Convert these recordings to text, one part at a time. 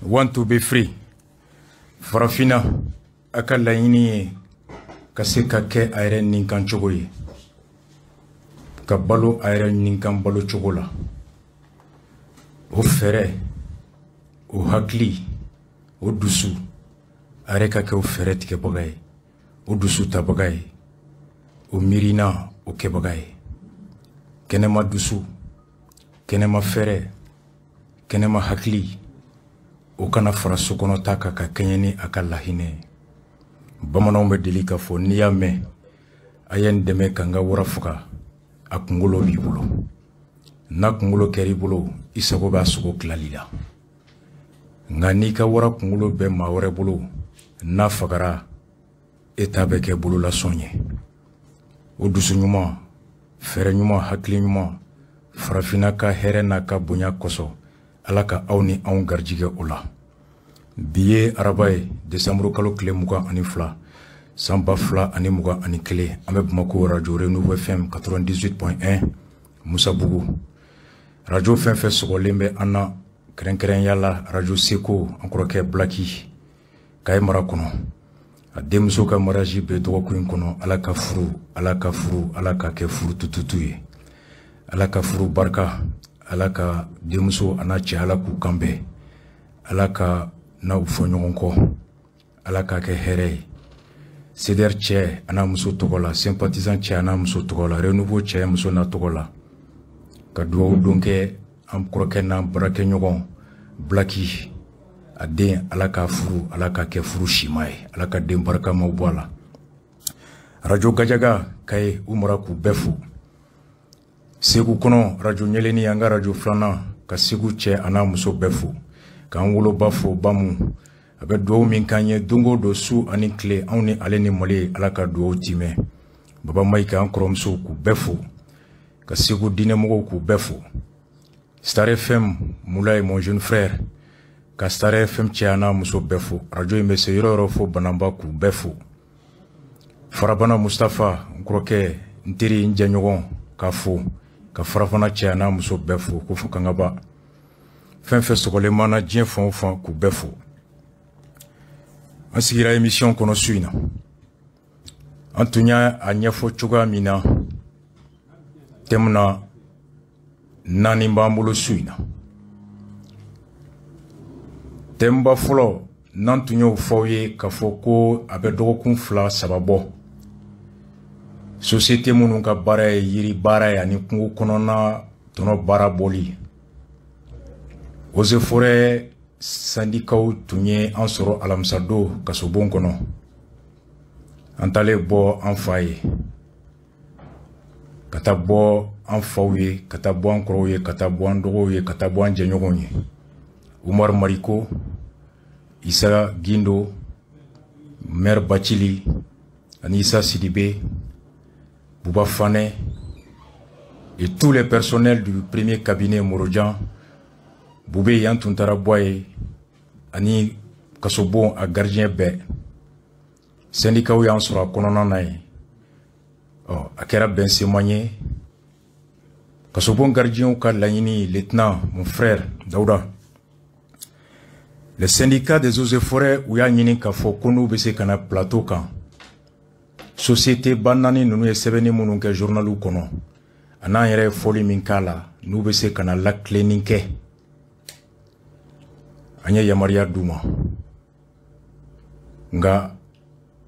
Want to be free. Farafina a ka laɲini ye ka se ka kɛ a yɛrɛ ninkan cogo ye, ka balo a yɛrɛ ninkan balo cogo la. O fɛɛrɛ, o hakili, o dusu, a yɛrɛ ka kɛ o fɛɛrɛ tigɛbaga ye, o dusu tabaga ye, o miirina o kɛbaga ye. Kɛnɛma dusu, kɛnɛma fɛɛrɛ, kɛnɛma hakili, o kana fara sokɔnɔ ta kan ka kɛɲɛ ni a ka lahinɛ ye. Bamananw bɛ deli k'a fɔ, n'i y'a mɛn a ye n dɛmɛ ka n ka wara faga, a kunkolo b'i bolo. N'a kunkolo kɛr'i bolo, i sago b'a sogo tilali la. Nka n'i ka wara kunkolo bɛ maa wɛrɛ bolo, n'a fagara, e ta bɛ kɛ bololasɔn ye. O dusu ɲuman, fɛɛrɛ ɲuman, hakili ɲuman, farafinna ka hɛrɛ n'a ka bonya kosɔn, Ala ka aw ni anw garijigɛ o la. Bi ye araba ye, desanburu kalo tile 22, san 2021. An bɛ Bamako, radio Renouveau FM 98.1, Musabugu. Radio fɛn fɛn sɔgɔlen bɛ an na, kɛrɛnkɛrɛnya la radio Seko, an kɔrɔkɛ Blaki, Kaye mara kɔnɔ. A denmuso ka mariage bɛ dɔgɔkun in kɔnɔ. Ala ka furu, Ala ka furu, Ala ka kɛ furu tututu ye. Ala ka furu barika, Ala ka denmuso a n'a cɛ, Ala k'u kan bɛn, Ala ka n'aw fɔ ɲɔgɔn kɔ, Ala k'a kɛ hɛrɛ ye. CDR cɛ a n'a muso tɔgɔ la, sympathisant cɛ a n'a muso tɔgɔ la, Renouveau cɛ muso n'a tɔgɔ la, ka dugawu don kɛ an kɔrɔkɛ n'an baarakɛɲɔgɔn Blaki, a den, Ala k'a furu, Ala k'a kɛ furu sima ye, Ala ka den barikamaw bɔ a la. Radio Gajaga Kaye, u mara, k'u bɛɛ fo. Segu kɔnɔ, radio Ɲɛlɛni, an ka radio filanan, ka Segu cɛ a n'a muso bɛɛ fo, k'an woloba fo, Bamu. A bɛ dugawu min k'an ye don o don, su ani tile, anw ni ale ni Mali, Ala ka dugawu timɛ. Baba Mayika, an kɔrɔmuso, k'u bɛɛ fo, ka Segu diinɛmɔgɔw k'u bɛɛ fo. Star FM, Moulay, mon jeune frère, ka Star FM cɛ a n'a muso bɛɛ fo. Radio in bɛ se yɔrɔ yɔrɔ fo Bananba, k'u bɛɛ fo. Farabana Mustafa, n kɔrɔkɛ, n teri, n jɛɲɔgɔn, k'a fo, ka Farafana cɛ a n'a muso bɛɛ fo, ko fo Kangaba. Fɛn fɛn sɔgɔlen mana diɲɛ fan o fan, k'u bɛɛ fo. An sigira émission kɔnɔ su in na, an tun y'a a ɲɛfɔ cogoya min na, thème na naani b'an bolo su in na. Thème ba fɔlɔ n'an tun y'o fɔ aw ye k'a fɔ ko a bɛ dɔgɔkun 2, 3 bɔ, société minnu ka baara ye yiri baara ye ani kungo kɔnɔna tɔnɔ baara bɔli, eaux et forêts syndicats tun ye an sɔrɔ alamisadon kasobon kɔnɔ. An taalen bɔ an fa ye, ka taa bɔ an faw ye, ka taa bɔ an kɔrɔw ye, ka taa bɔ an dɔgɔw ye, ka taa bɔ an jɛɲɔgɔnw ye, Umaru Mariko, Isa Gindo, maire Bacili ani Isa Sidibe, Bouba Fane et tous les personnels du premier cabinet Morojan Boubé. Yan tun taara bɔ a ye ani kasobon a gardien bɛɛ. Syndicats y'an sɔrɔ a kɔnɔna na yen. Ɔ, a kɛra bɛnsenman ye. Kasobon gardienw ka laɲini, lieutenant, mon frère Daouda, les syndicats des eaux et forêts, u y'a ɲini k'a fɔ ko n'u bɛ se ka na plateau kan, société ba naani ninnu ye sɛbɛnni minnu kɛ journaliw kɔnɔ, a n'an yɛrɛ ye fɔli min k'a la, n'u bɛ se ka na lakilenni kɛ. An ye yamaruya d'u ma, nka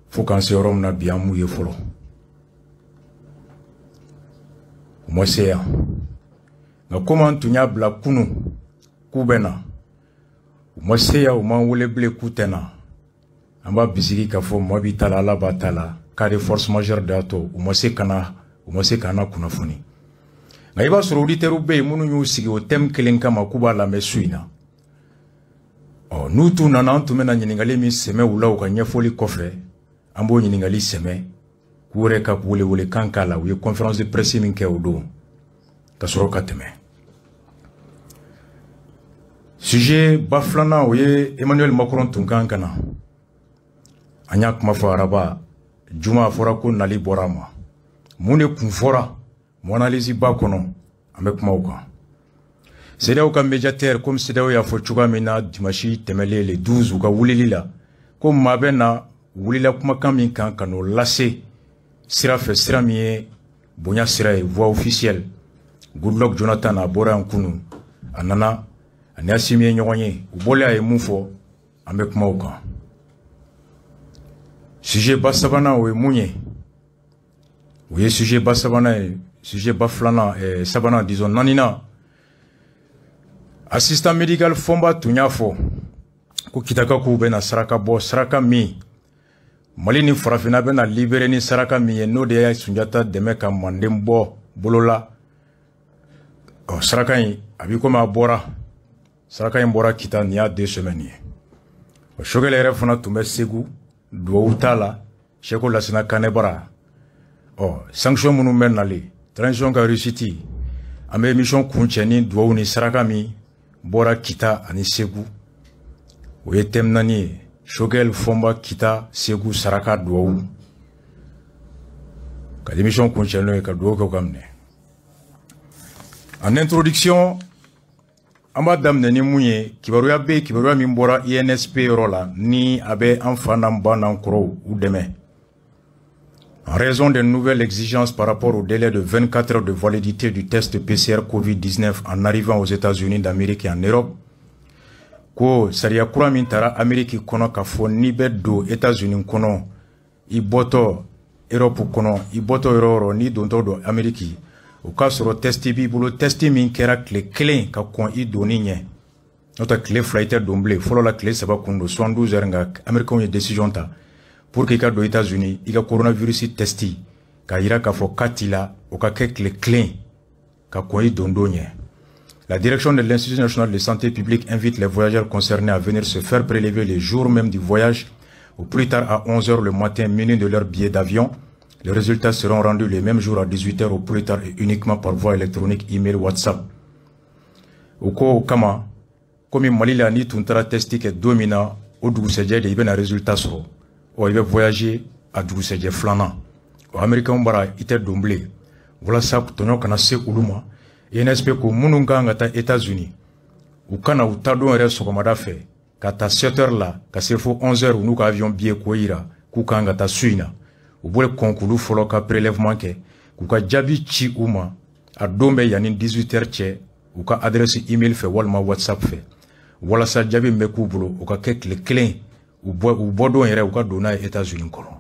fo k'an se yɔrɔ min na bi, an m'u ye fɔlɔ, u ma se yan. Nka komi an tun y'a bila kunun k'u bɛ na, u ma se yan, u m'an wele bilen k'u tɛ na. An b'a bisigi k'a fɔ maa b'i ta la, Ala b'a ta la. Cas de force majeure de y'a to u ma se ka na, u ma se k'an na kunnafoni. Nka i b'a sɔrɔ auditeurs bɛ yen minnu y'u sigi o thème kelen kama k'u b'a lamɛn su in na. Ɔ, n'u tun nana, an tun bɛna ɲininkali min sɛmɛ u la, u ka ɲɛfɔli kɔfɛ, an b'o ɲininkali sɛmɛ k'u yɛrɛ ka welewelekan k'a la, u ye conférence de presse min kɛ o don, ka sɔrɔ ka tɛmɛ. Sujet ba filanan, o ye Emmanuel Macron tun kan ka na. An y'a kuma fɔ araba, juma a fɔra ko nali bɔra a ma. Mun de kun fɔra? Mo analyse ba kɔnɔ, an bɛ kuma o kan. CEDEAO ka médiateur, comme CEDEAO y'a fɔ cogoya min na dimanche tɛmɛlen, le 12, u ka wulili la, ko maa bɛ na wulila kumakan min kan ka n'o lase sira fɛ, sira min ye bonya sira ye, voie officielle. Goodluck Jonathan, a bɔra yan kunun, a nana, ani Assimi ye ɲɔgɔn ye. U bɔlen, a ye mun fɔ? An bɛ kuma o kan. Sujet ba sabanan, o ye mun ye? O ye sujet ba sabanan ye. Sujet ba filanan, sabanan, disons naaninan, assistant médical Fɔnba tun y'a fɔ ko Kitaka k'u bɛna saraka bɔ, saraka min Mali ni Farafinna bɛna libéré ni saraka min ye, n'o de ye Sunjata dɛmɛ ka Manden bɔ bolola. Ɔ, saraka in, a b'i komi a bɔra. Saraka in bɔra Kita nin y'a 2 semaines ye. Ɔ, Choguel yɛrɛ fana tun bɛ Segu duwawu t'a la, Seko Lasina Kanɛbara. Ɔ, sanction minnu bɛ nalen, transition ka réussite. An bɛ émission kuncɛ ni duwawu ni saraka min bɔra Kita ani Segu. O ye thème naani ye: Choguel, Fɔnba, Kita, Segu, saraka, duwawu. Ka émission kuncɛ n'o ye, ka duwawu kɛ ka minɛ. En introduction, an b'a daminɛ ni mun ye? Kibaruya bɛ yen, kibaruya min bɔra INSP yɔrɔ la, ni a bɛ an fa n'an ba n'an kɔrɔw u dɛmɛ. En raison des nouvelles exigences par rapport au délai de 24 heures de validité du test PCR Covid-19 en arrivant aux États-Unis d'Amérique et en Europe, ko sariya kura min tara Amérique kɔnɔ k'a fɔ n'i bɛ don États-Unis kɔnɔ, i bɔtɔ Europe kɔnɔ, i bɔtɔ yɔrɔ o yɔrɔ, n'i dontɔ don Amérique, o k'a sɔrɔ test b'i bolo, test min kɛra tile 1 ka kɔn i donni ɲɛ. N'o tɛ, tile 2 i tɛ don bilen. Fɔlɔ la, tile 3 kun don, 72 heures. Nka Américains ye décision ta pour que i ka don États-Unis, i ka coronavirus test k'a yira k'a fɔ k'a t'i la, o ka kɛ tile 1 ka kɔn i don don ɲɛ. La direction de l'Institut national de santé publique invite les voyageurs concernés à venir se faire prélever le jour même du voyage, au plus tard à 11 heures le matin, muni de leur billet d'avion. Les résultats seront rendus le même jour à 18 heures au plus tard et uniquement par voie électronique, email, WhatsApp. O ko o kama, komi Mali la, n'i tun taara test kɛ don min na, o dugusɛjɛ de i bɛna résultat sɔrɔ. Ɔ, i bɛ voyager a dugusɛjɛ filanan. O Américain bara, i tɛ don bilen. Walasa tɔɲɔ kana se olu ma, INSP ko minnu kan ka taa États-Unis, u kana u ta don yɛrɛ sɔgɔmada fɛ ka taa 7 heures la ka se fo 11 heures, u n'u ka avion billet k'o yira k'u kan ka taa su in na. U b'o kɔn k'olu fɔlɔ ka prélèvement kɛ, k'u ka jaabi ci u ma a don bɛ yanni 18 heures cɛ, u ka adresse email fɛ walima WhatsApp fɛ, walasa jaabi min bɛ k'u bolo, o ka kɛ tile 1 u bɔ u bɔdon yɛrɛ, u ka don n'a ye États-Unis kɔnɔ.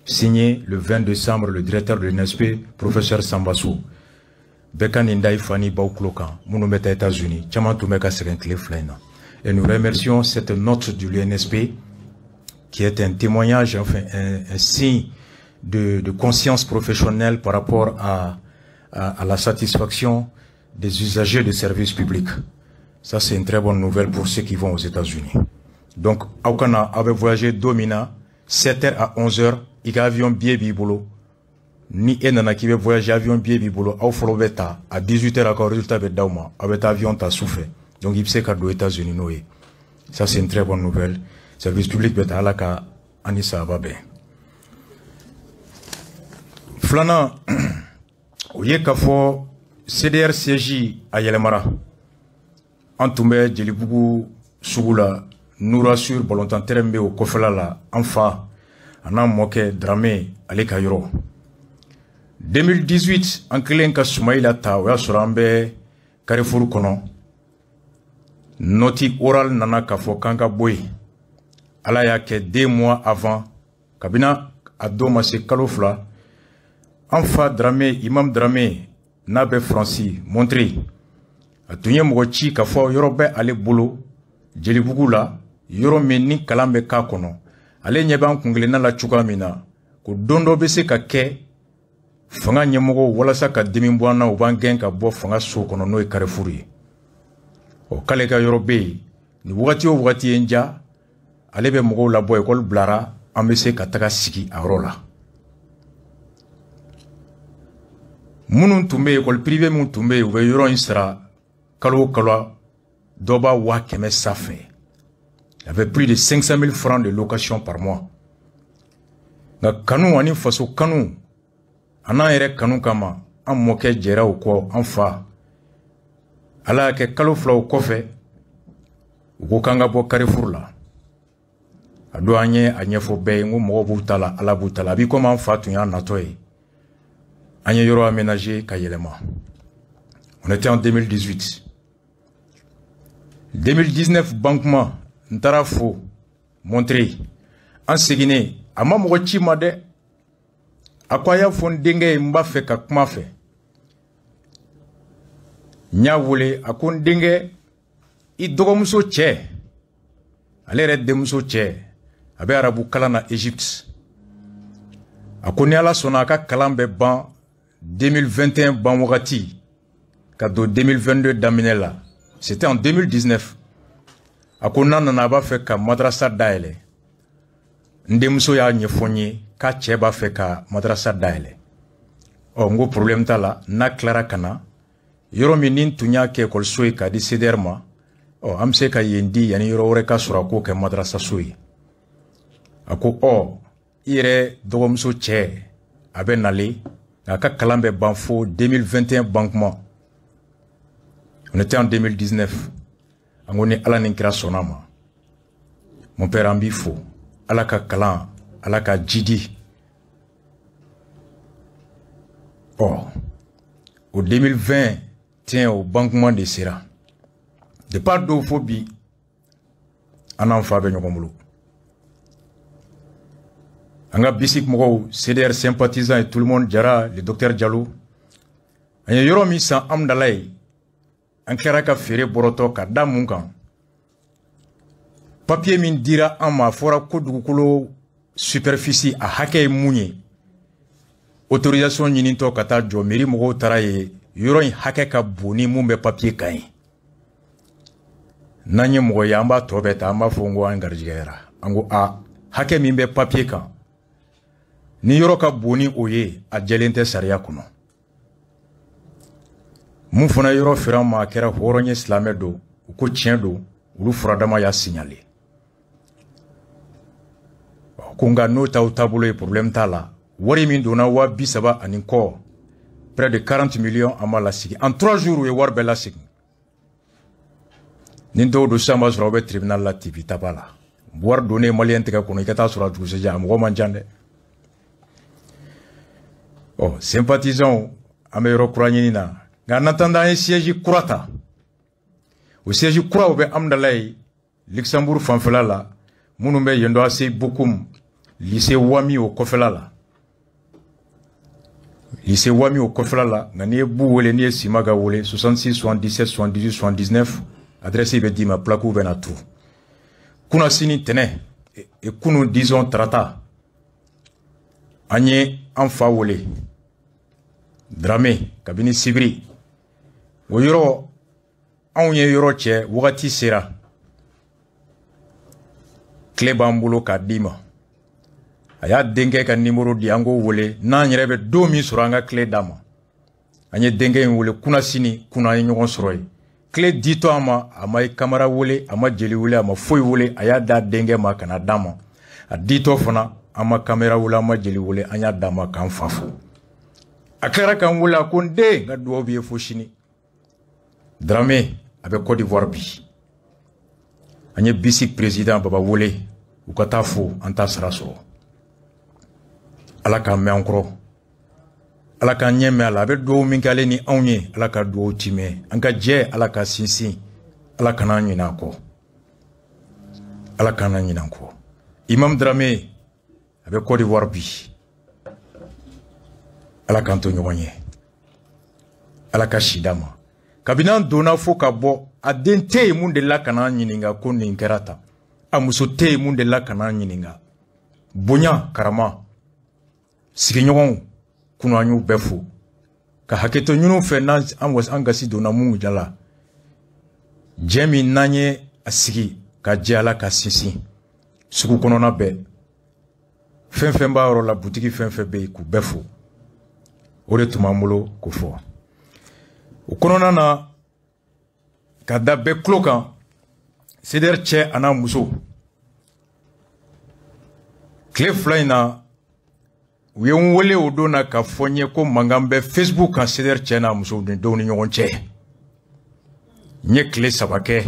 Signé le 20 décembre, le directeur de l'INSP, professeur Samba Sow. Bɛɛ ka nin da i fa ni baw tulo kan, minnu bɛ taa États-Unis, caman tun bɛ ka sɛgɛn tile 2 in na. Et nous remercions cette note de l'INSP qui est un témoignage, enfin un signe de conscience professionnelle par rapport à la satisfaction des usagers de services publics. Ça, c'est une très bonne nouvelle pour ceux qui vont aux États-Unis. Donc, aw kana, aw bɛ voyager don min na, 7h à 11h, i ka avion billet b'i bolo. Ni e nana k'i bɛ voyager, avion billet b'i bolo, aw fɔlɔ bɛ ta à 18h, aw ka résultat bɛ d'aw ma, aw bɛ taa avion ta su fɛ. Donc, i bɛ se ka don États-Unis n'o ye. Ça, c'est une très bonne nouvelle. Service public bɛ ta, Ala ka an ni sababa bɛn. Filanan, o ye k'a fɔ CDR siège a yɛlɛmara. An tun bɛ Jelibugu sugu la, Nourasur balontan terrain bɛ o kɔfɛla la, an fa a n'an mɔkɛ Dramé ale ka yɔrɔ. 2018, an kɛlen ka Sumayila ta, o y'a sɔrɔ an bɛ Carrefour kɔnɔ. Note orale nana k'a fɔ k'an ka bɔ yen. Ala y'a kɛ, 2 mois avant, kabini a don ma se kalo 2, an fa Dramé, Imam Dramé, n'a bɛ Faransi Montreuil, a tun ye mɔgɔ ci k'a fɔ yɔrɔ bɛ ale bolo Jelibugu la, yɔrɔ min ni kalan bɛ k'a kɔnɔ. Ale ɲɛ b'an kunkelenna la cogoya min na, ko don dɔ bɛ se ka kɛ fanga ɲɛmɔgɔw, walasa ka dimi bɔ an na, u b'an gɛn ka bɔ fanga so kɔnɔ, n'o ye Carrefour ye. Ɔ, k'ale ka yɔrɔ bɛ yen nin wagati o wagati ye n ja, ale bɛ mɔgɔw labɔ, ekɔli bilara, an bɛ se ka taga sigi a yɔrɔ la. Minnu tun bɛ yen, école privée minnu tun bɛ yen, u bɛ yɔrɔ in sara kalo o kalo, dɔ b'a 100 000 sanfɛ. Il y avait plus de 500 000 francs de location par mois. Nka kanu ani faso kanu, a n'an yɛrɛ kanu kama, an mɔkɛ jɛra o kɔ, an fa. Ala y'a kɛ kalo 2 kɔfɛ, u ko k'an ka bɔ Carrefour la. A don an ye a ɲɛfɔ bɛɛ ye, n ko mɔgɔw b'u ta la, Ala b'u ta la. A b'i komi an fa tun y'a natɔ ye. An ye yɔrɔ aménager ka yɛlɛma. On était en 2018. 2019 bankuma, n taara fo Montreuil. An seginnen, a ma mɔgɔ ci ma dɛ. A ko a y'a fɔ n denkɛ ye, n b'a fɛ ka kuma fɛ. N y'a wele, a ko n denkɛ, i dɔgɔmuso cɛ, ale yɛrɛ denmuso cɛ, a bɛ arabu kalan na Égypte. A ko ni Ala sɔnna, a ka kalan bɛ ban 2021 ban wagati ka don 2022 daminɛ la. C'était en 2019. A ko n'a nana, a b'a fɛ ka madrasa dayɛlɛ. N denmuso y'a ɲɛfɔ n ye k'a cɛ b'a fɛ ka madrasa dayɛlɛ. Ɔ, n ko problème t'a la, n'a tilara ka na, yɔrɔ min ni n tun y'a kɛ ekɔliso ye k'a di CDR ma, ɔ, an bɛ se ka yen di yanni yɔrɔ wɛrɛ ka sɔrɔ a k'o kɛ madrasaso ye. A ko ɔ, i yɛrɛ dɔgɔmuso cɛ, a bɛ nalen, nka a ka kalan bɛ ban fo 2021 bankuma. On était en 2019. An ko ni Ala ni kira sɔnna ma. Mon père, an b'i fo. Ala ka kalan, Ala ka jidi. Ɔ, o 2021 o bankuma de sera. Depuis a don fo bi, an n'an fa bɛ ɲɔgɔn bolo. An ka bisik mɔgɔw, CDR sympathisants et tout le monde, Jara, le docteur Diallo. An ye yɔrɔ min san Amdalaye, an tilara ka feere bɔrɔtɔ ka da mun kan. Papier min dira an ma, a fɔra ko dugukolo superficie a hakɛ ye mun ye. Autorisation ɲinitɔ ka taa jɔ, mairie mɔgɔw taara ye, yɔrɔ in hakɛ ka bon ni mun bɛ papier kan ye. N'an ye mɔgɔ ye, an b'a tɔ bɛɛ ta, an b'a fɔ n ko an garijɛgɛra. An ko a hakɛ min bɛ papier kan, ni yɔrɔ ka bon ni o ye, a jɛlen tɛ sariya kɔnɔ. Mun fana yɔrɔ feere an ma, a kɛra hɔrɔn ye, silamɛ don, u ko tiɲɛ don, olu furadama y'a signalé. Ko nka n'o t'aw taabolo ye, problème t'a la. Wari min donna 30 ani kɔ, près de 40 millions, an b'a lasegin. En 3 jours, u ye wari bɛɛ lasegin. Ni dɔw don sisan, b'a sɔrɔ aw bɛ tribunal la tibi taba la. Wari donnen maliyɛn tɛgɛ kɔnɔ, i ka taa sɔrɔ a dugusɛjɛ, a mɔgɔ man ca dɛ. Ɔ, sympathisants, an bɛ yɔrɔ kura ɲini na. Nka en attendant, an ye siège kura ta. O siège kura, o bɛ Amdalaye, Luxembourg fanfɛla la, minnu bɛ yen dɔn, ACI Bokoum, lycée Wami o kɔfɛla la. Lycée Wami o kɔfɛla la, nka n'i ye Bu wele, n'i ye Simaga wele, 66 77 78 79, adresse bɛ d'i ma, plaque bɛ na tu. Kunna sini tɛnɛ, e kunu disons tarata, an ye an fa wele, Dramé, kabini Sibiri. O yɔrɔ, anw ye yɔrɔ cɛ, wagati sera. Tile b'an bolo k'a d'i ma. A y'a denkɛ ka numéro di, an k'o wele, n'an yɛrɛ bɛ don min sɔrɔ, an ka tile d'a ma. An ye denkɛ in wele kunna sini, kunna an ye ɲɔgɔn sɔrɔ yen. Tile ditɔ a ma, a ma Kamara wele, a ma Jeli wele, a ma foyi wele, a y'a da denkɛ ma ka na d'a ma. A ditɔ fana, an ma Kamara wele, an ma Jeli wele, an y'a d'a ma k'an fa fo. A tilara k'an wele, a ko n den, n ka dugawu b'i ye fo sini. Dramé, a bɛ Côte d'Ivoire bi. An ye BICIC président Baba wele, u ka taa fo, an t'a sara sɔrɔ. Ala k'an mɛn an kɔrɔ. Ala k'an ɲɛ mɛn a la. A bɛ dugawu min kɛ ale ni anw ye, Ala ka dugawu timɛ. An ka jɛ, Ala ka sinsin. Ala kana an ɲinɛ a kɔ. Ala kana an ɲinɛ an kɔ. Imam Dramé, a bɛ Côte d'Ivoire bi. Ala k'an to ɲɔgɔn ye. Ala ka si d'a ma. Kabini an donna fo ka bɔ, a den tɛ yen mun delila ka n'an ɲininka ko nin kɛra tan. A muso tɛ yen mun delila ka n'an ɲininka. Bonya, karama, sigiɲɔgɔnw, kunu an y'u bɛɛ fo. Ka hakɛto ɲini fɛ n'an an gasi donna mun ja la. Jɛ min n'an ye a sigi ka jɛ, Ala ka sinsin. Sugu kɔnɔna bɛɛ. Fɛn fɛn b'a yɔrɔ la, butigi fɛn fɛn bɛ yen, k'u bɛɛ fo. O de tun b'an bolo k'o fɔ. O kɔnɔna na, ka da bɛɛ tulo kan, CDR cɛ a n'a muso, tile 2 in na, u ye n wele o don na k'a fɔ n ye ko mankan bɛ Facebook kan CDR cɛ n'a muso ni denw ni ɲɔgɔn cɛ. N ye tile 3 kɛ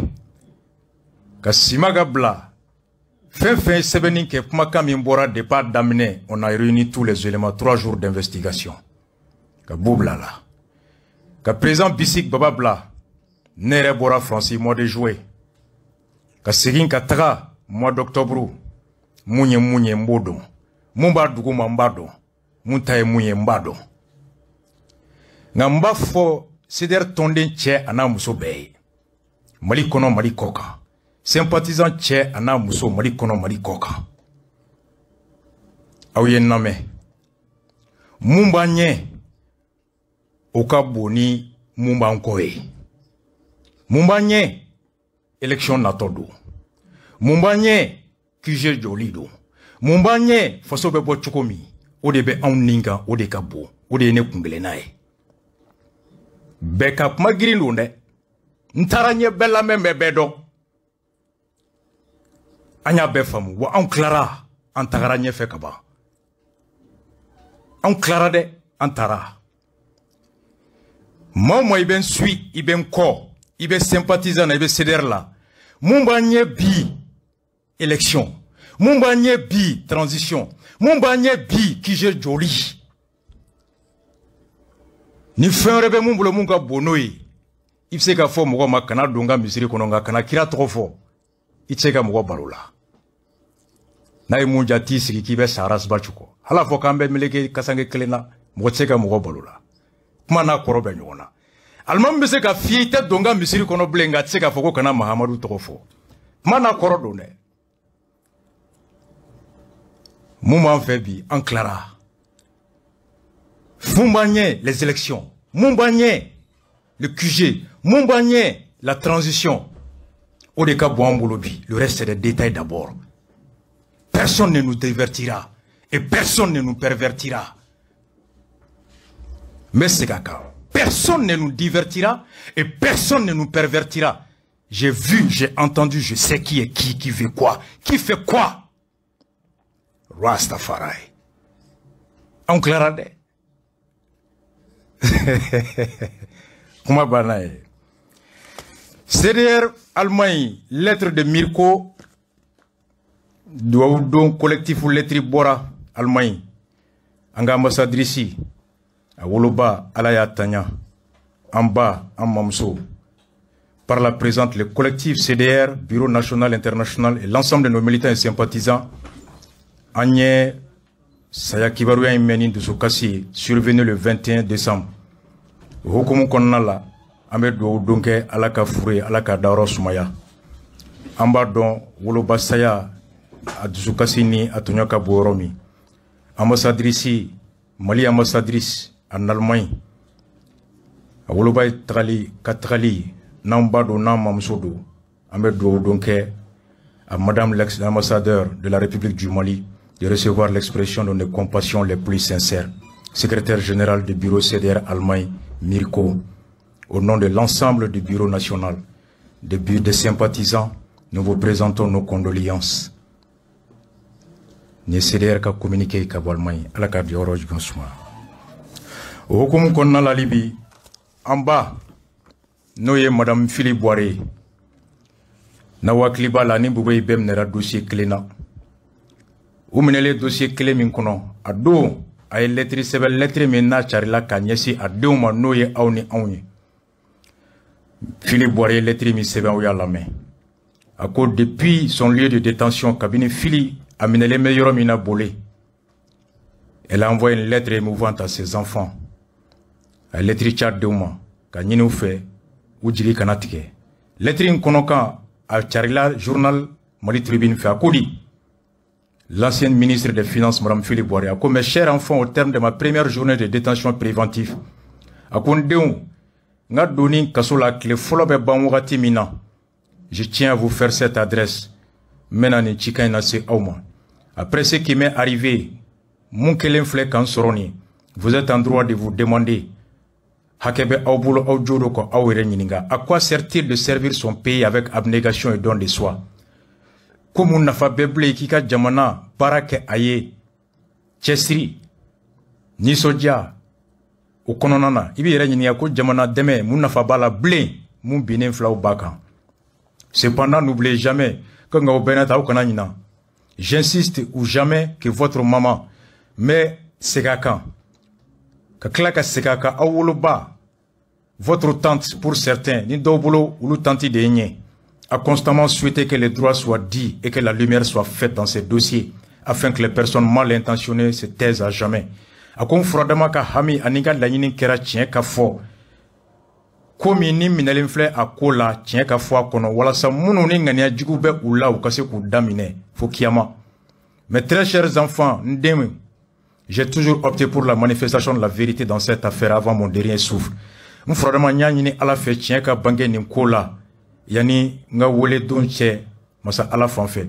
ka Simaga bila. Fɛn fɛn ye sɛbɛnni kɛ, kumakan min bɔra depuis a daminɛ, on a réuni tous les éléments, 3 jours d'investigation. Ka bu bila la. Ka président Bisik Baba bila. Ne yɛrɛ bɔra Faransi mois de juillet. Ka segin ka taga mois d'octobre. Mun ye mun ye, n b'o dɔn. Mun b'a dugu ma, n b'a dɔn. Mun ta ye mun ye, n b'a dɔn. Nka n b'a fɔ CDR tɔnden cɛ a n'a muso bɛɛ ye. Mali kɔnɔ, Mali kɔ kan. Sympathisant cɛ a n'a muso, Mali kɔnɔ, Mali kɔ kan. Aw ye n lamɛn. Mun b'an ɲɛ, o ka bon ni mun b'an kɔ ye. Mun b'an ɲɛ, élection natɔ don. Mun b'an ɲɛ, QG jɔli don. Mun b'an ɲɛ, faso bɛ bɔ cogo min, o de bɛ anw nin kan, o de ka bon, o de ye ne kunkelenna ye. Bɛɛ ka kuma girin don dɛ. N taara ɲɛ bɛɛ lamɛn, bɛɛ bɛɛ dɔn. An y'a bɛɛ faamu, wa anw tilara, an tagara ɲɛfɛ ka ban. Anw tilara dɛ, an taara. Maa o maa i bɛ n suit, i bɛ n kɔ, i bɛ sympathisant na, i bɛ CDR la. Mun b'an ɲɛ bi, élection. Mun b'an ɲɛ bi, transition. Mun b'an ɲɛ bi, QG jɔli. Ni fɛn wɛrɛ bɛ mun bolo mun ka bon n'o ye, i bɛ se k'a fɔ mɔgɔ ma kana don n ka misiri kɔnɔ, nka kana kira tɔgɔ fɔ, i tɛ se ka mɔgɔ baro la. N'a ye mun ja, t'i sigi k'i bɛ sa Arasbaci kɔ. Hali a fɔ k'an bɛ meleke kasange kelen na, mɔgɔ tɛ se ka mɔgɔ balo la. Kuma n'a kɔrɔ bɛ ɲɔgɔn na. Alimami bɛ se ka f'i ye i tɛ don n ka misiri kɔnɔ bilen, nka a tɛ se k'a fɔ ko kana Mahamadu tɔgɔ fɔ. Kuma n'a kɔrɔ don dɛ. Mun b'an fɛ bi, an tilara. Mun b'an ɲɛ, les élections. Mun b'an ɲɛ, le QG. Mun b'an ɲɛ, la transition. O de ka bon an bolo bi. Le reste, c'est des détails d'abord. Personne ne nous divertira et personne ne nous pervertira. Mais c'est caca. Personne ne nous divertira et personne ne nous pervertira. J'ai vu, j'ai entendu, je sais qui est qui veut quoi, qui fait quoi. Rastafari. An tilara dɛ. Kuma banna ye. CDR Allemagne, lettre de Mirko, duwawu don collectif lettre bɔra Allemagne. An ka ambassadrice, a woloba, Ala y'a tanya, an ba, an mamuso. Par la présente, le collectif CDR, Bureau national, international et l'ensemble de nos militants et sympathisants, an ye saya kibaruya in mɛn ni dusukasi ye, survenu le 21 décembre. O hukumu kɔnɔna la, an bɛ dugawu don kɛ Ala ka furu ye, Ala ka dayɔrɔ sumaya. An b'a dɔn woloba saya a dusukasi ni a tɔɲɔ ka bon yɔrɔ min. Ambassadrice, Mali ambassadrice en Allemagne, a woloba ye tagali ka tagali, n'an ba don, n'an mamuso don, an bɛ dugawu don kɛ à Madame l'ex-ambassadeur de la République du Mali de recevoir l'expression de nos compassions les plus sincères. Secrétaire général du bureau CDR Allemagne, Mirko, au nom de l'ensemble du bureau national, des sympathisants, nous vous présentons nos condoléances. Ni CDR ka communiqué ka bɔ Allemagne, Ala ka jɔyɔrɔ jigin suma. O hukumu kɔnɔna la hali bi, an ba, n'o ye Madame Philippe Boiré ye, n'aw hakili b'a la, ni Bubɛyi bɛɛ minɛra dossier kelen na. U minɛlen dossier kelen min kɔnɔ, a don a ye lettre sɛbɛn, lettre min n'a carila ka ɲɛsin a denw ma, n'o ye aw ni anw ye. Philippe Boiré ye lettre min sɛbɛn, aw y'a lamɛn. A ko depuis son lieu de détention, kabini Fili a minɛlen bɛ yɔrɔ min na Bole, elle a envoyé une lettre émouvante à ses enfants. A ye lettre ci a denw ma ka ɲini u fɛ u jigi kana tigɛ. Lettre in kɔnɔkan a carila journal Mali Tribune fɛ. A ko di, l'ancienne ministre des Finances, Madame Philippe Boiré, a ko mes chers enfants, au terme de ma première journée de détention préventive, a ko n denw, n ka donni kaso la tile fɔlɔ bɛ ban wagati min na, je tiens à vous faire cette adresse. N bɛna nin cikan in lase aw ma. Après ce qui m'est arrivé, mun kelen filɛ k'an sɔrɔ nin, vous êtes en droit de vous demander, hakɛ bɛ aw bolo, aw jo don ka aw yɛrɛ ɲininka, à quoi sert-il de servir son pays avec abnégation et don de soi? Ko mun nafa bɛ bilen k'i ka jamana baara kɛ a ye cɛsiri, nisɔndiya o kɔnɔna na? I b'i yɛrɛ ɲininka ko jamana dɛmɛ, mun nafa b'a la bilen? mun binnen filaw ba kan. Cependant, n'oubliez jamais que nka o bɛɛ n'a ta, aw kana ɲina. J'insiste ou jamais que votre maman, mais segin a kan ka tila ka segin a kan, aw woloba, votre tante pour certains, ni dɔw bolo olu tante de ye ɲɛ, a constamment souhaité que les droits soient dits et que la lumière soit faite dans ces dossiers afin que les personnes mal intentionnées se taisent à jamais. A ko n furadama ka hami ani ka laɲini kɛra tiɲɛ ka fɔ ko min ni minɛlen filɛ a ko la, tiɲɛ ka fɔ a kɔnɔ, walasa minnu ni ŋaniya jugu bɛ u la, u ka se k'u daminɛ fo kiyama. Mes très chers enfants, n denw, j'ai toujours opté pour la manifestation de la vérité dans cette affaire avant mon dernier souffle. N furadama, n y'a ɲini Ala fɛ tiɲɛ ka bange nin ko la yanni n ka wele don cɛ masa Ala fan fɛ,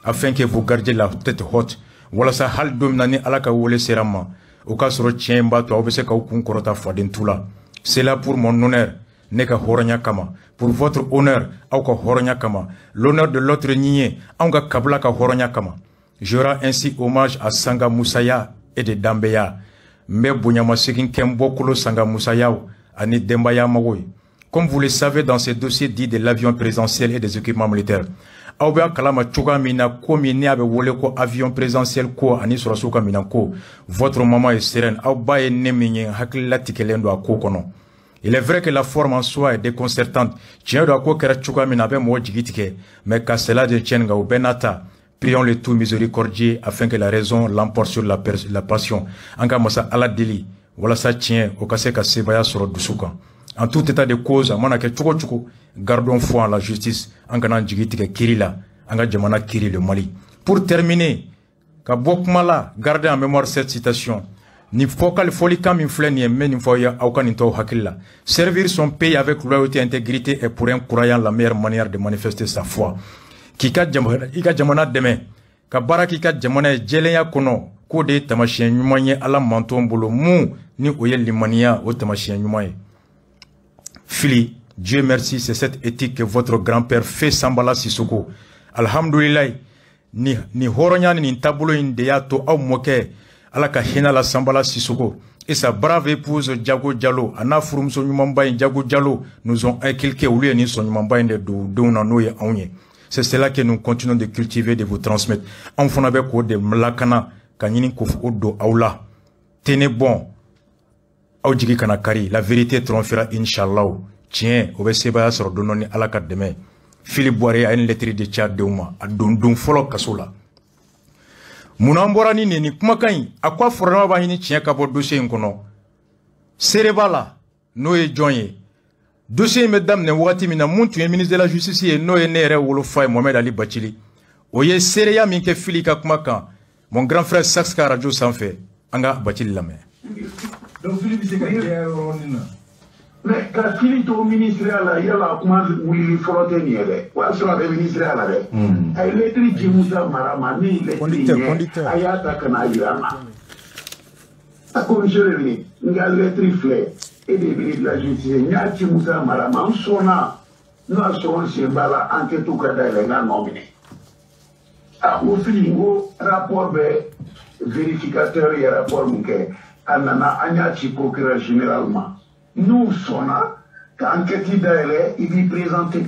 afin que vous gardiez la tête haute, walasa hali don min na ni Ala ka wele sera n ma, o k'a sɔrɔ tiɲɛ in b'a to aw bɛ se k'aw kun kɔrɔta faden tu la. C'est là pour mon honneur, ne ka hɔrɔnya kama, pour votre honneur, aw ka hɔrɔnya kama, l'honneur de l'autre lignée, anw ka kabila ka hɔrɔnya kama. Je rends ainsi hommage à Sanga Moussaya et de Dambeya. N bɛ bonyamasegin kɛ n bɔkolo Sanga Moussayaw ani denbaya mago ye. Comme vous le savez, dans ces dossiers dits de l'avion présidentiel et des équipements militaires, aw bɛ a kalama cogoya min na, ko min ni a bɛ wele ko avion présidentiel ko ani sɔrɔsiw ka minɛn ko, votre maman est sereine, aw ba ye ne min ye, hakili latigɛlen don a ko kɔnɔ. Il est vrai que la forme en soi est déconcertante, tiɲɛ don, a ko kɛra cogoya min na, a bɛ mɔgɔ jigi tigɛ, mais qu'à cela ne tienne, nka o bɛɛ n'a ta, prions le tout miséricordieux afin que la raison l'emporte sur la passion. An ka masa Ala deli walasa tiɲɛ o ka se ka sebaya sɔrɔ dusu kan. En tout état de cause, a mana kɛ cogo cogo, gardons foi en la justice, an kana jigi tigɛ kiri la, an ka jamana kiri, le Mali. Pour terminer, ka bɔ kuma la, gardez en mémoire cette citation. Nin fɔkali fɔlikan min filɛ nin ye, n bɛ nin fɔ aw ye, aw ka nin t'aw hakili la. Servir son pays avec loyauté et intégrité est pour un croyant la meilleure manière de manifester sa foi. K'i ka jamana, i ka jamana dɛmɛ, ka baara k'i ka jamana ye jɛlenya kɔnɔ, k'o de ye tamasiyɛn ɲuman ye Ala manton bolo, mun ni o ye limaniya o tamasiyɛn ɲuman ye. Fili, Dieu merci, c'est cette éthique que votre grand-père fait Sambala Sissoko. Alhamdoulilah, ni hɔrɔnya ni nin taabolo in de y'a to aw mɔkɛ, Ala ka hinɛ la, Sambala Sissoko, et sa brave épouse Diago Diallo, a n'a furumuso ɲumanba in Diago Diallo, nous ont inculqué, olu ye nin sɔn ɲumanba in de don u denw na, n'o ye anw ye. C'est cela que nous continuons de cultiver, de vous transmettre. Anw fana bɛ k'o de lakana ka ɲini k'o don aw la. Tenez bon, aw jigi kana kari, la vérité triomphera inchallah. Tiɲɛ o bɛ sebaaya sɔrɔ don dɔ ni Ala ka dɛmɛ. Philippe Boiré a ye nin lettre de ci a denw ma a don don fɔlɔ kaso la. Munna an bɔra ni nin kumakan in? A ko a furadama b'a ɲini tiɲɛ ka bɔ dossier in kɔnɔ. Seere b'a la, n'o ye jɔn ye? Dossier in bɛ daminɛ wagati min na, mun tun ye ministre de la justice ye, n'o ye ne yɛrɛ wolofa ye, Mohamed Ali Bathily, o ye seereya min kɛ Fili ka kuma kan, mon grand frère Sax ka radio sanfɛ. An ka Bathily lamɛn. Donc Fili bɛ se ka jɛya yɔrɔnin na. Mais ka Fili to ministre la, yala kuma wulili fɔlɔ tɛ nin ye dɛ. O y'a sɔrɔ a bɛ ministre la dɛ. A ye lettre ci Musa Mara ma, ne ye lettre ɲɛ, a y'a ta ka n'a yira n na. A ko monsieur le ministre, n ka lettre filɛ, e de ye ministre de la justice ye, n y'a ci Musa Mara ma, n sɔnna n'o y'a sɔrɔ n sen b'a la, enquête ka dayɛlɛ, n ka nɔ minɛ. A ko Fili, n ko rapport bɛ, vérificateur ye rapport min kɛ, a nana, an y'a ci procureur général ma. N'u sɔnna ka enquête dayɛlɛ, i b'i présenter.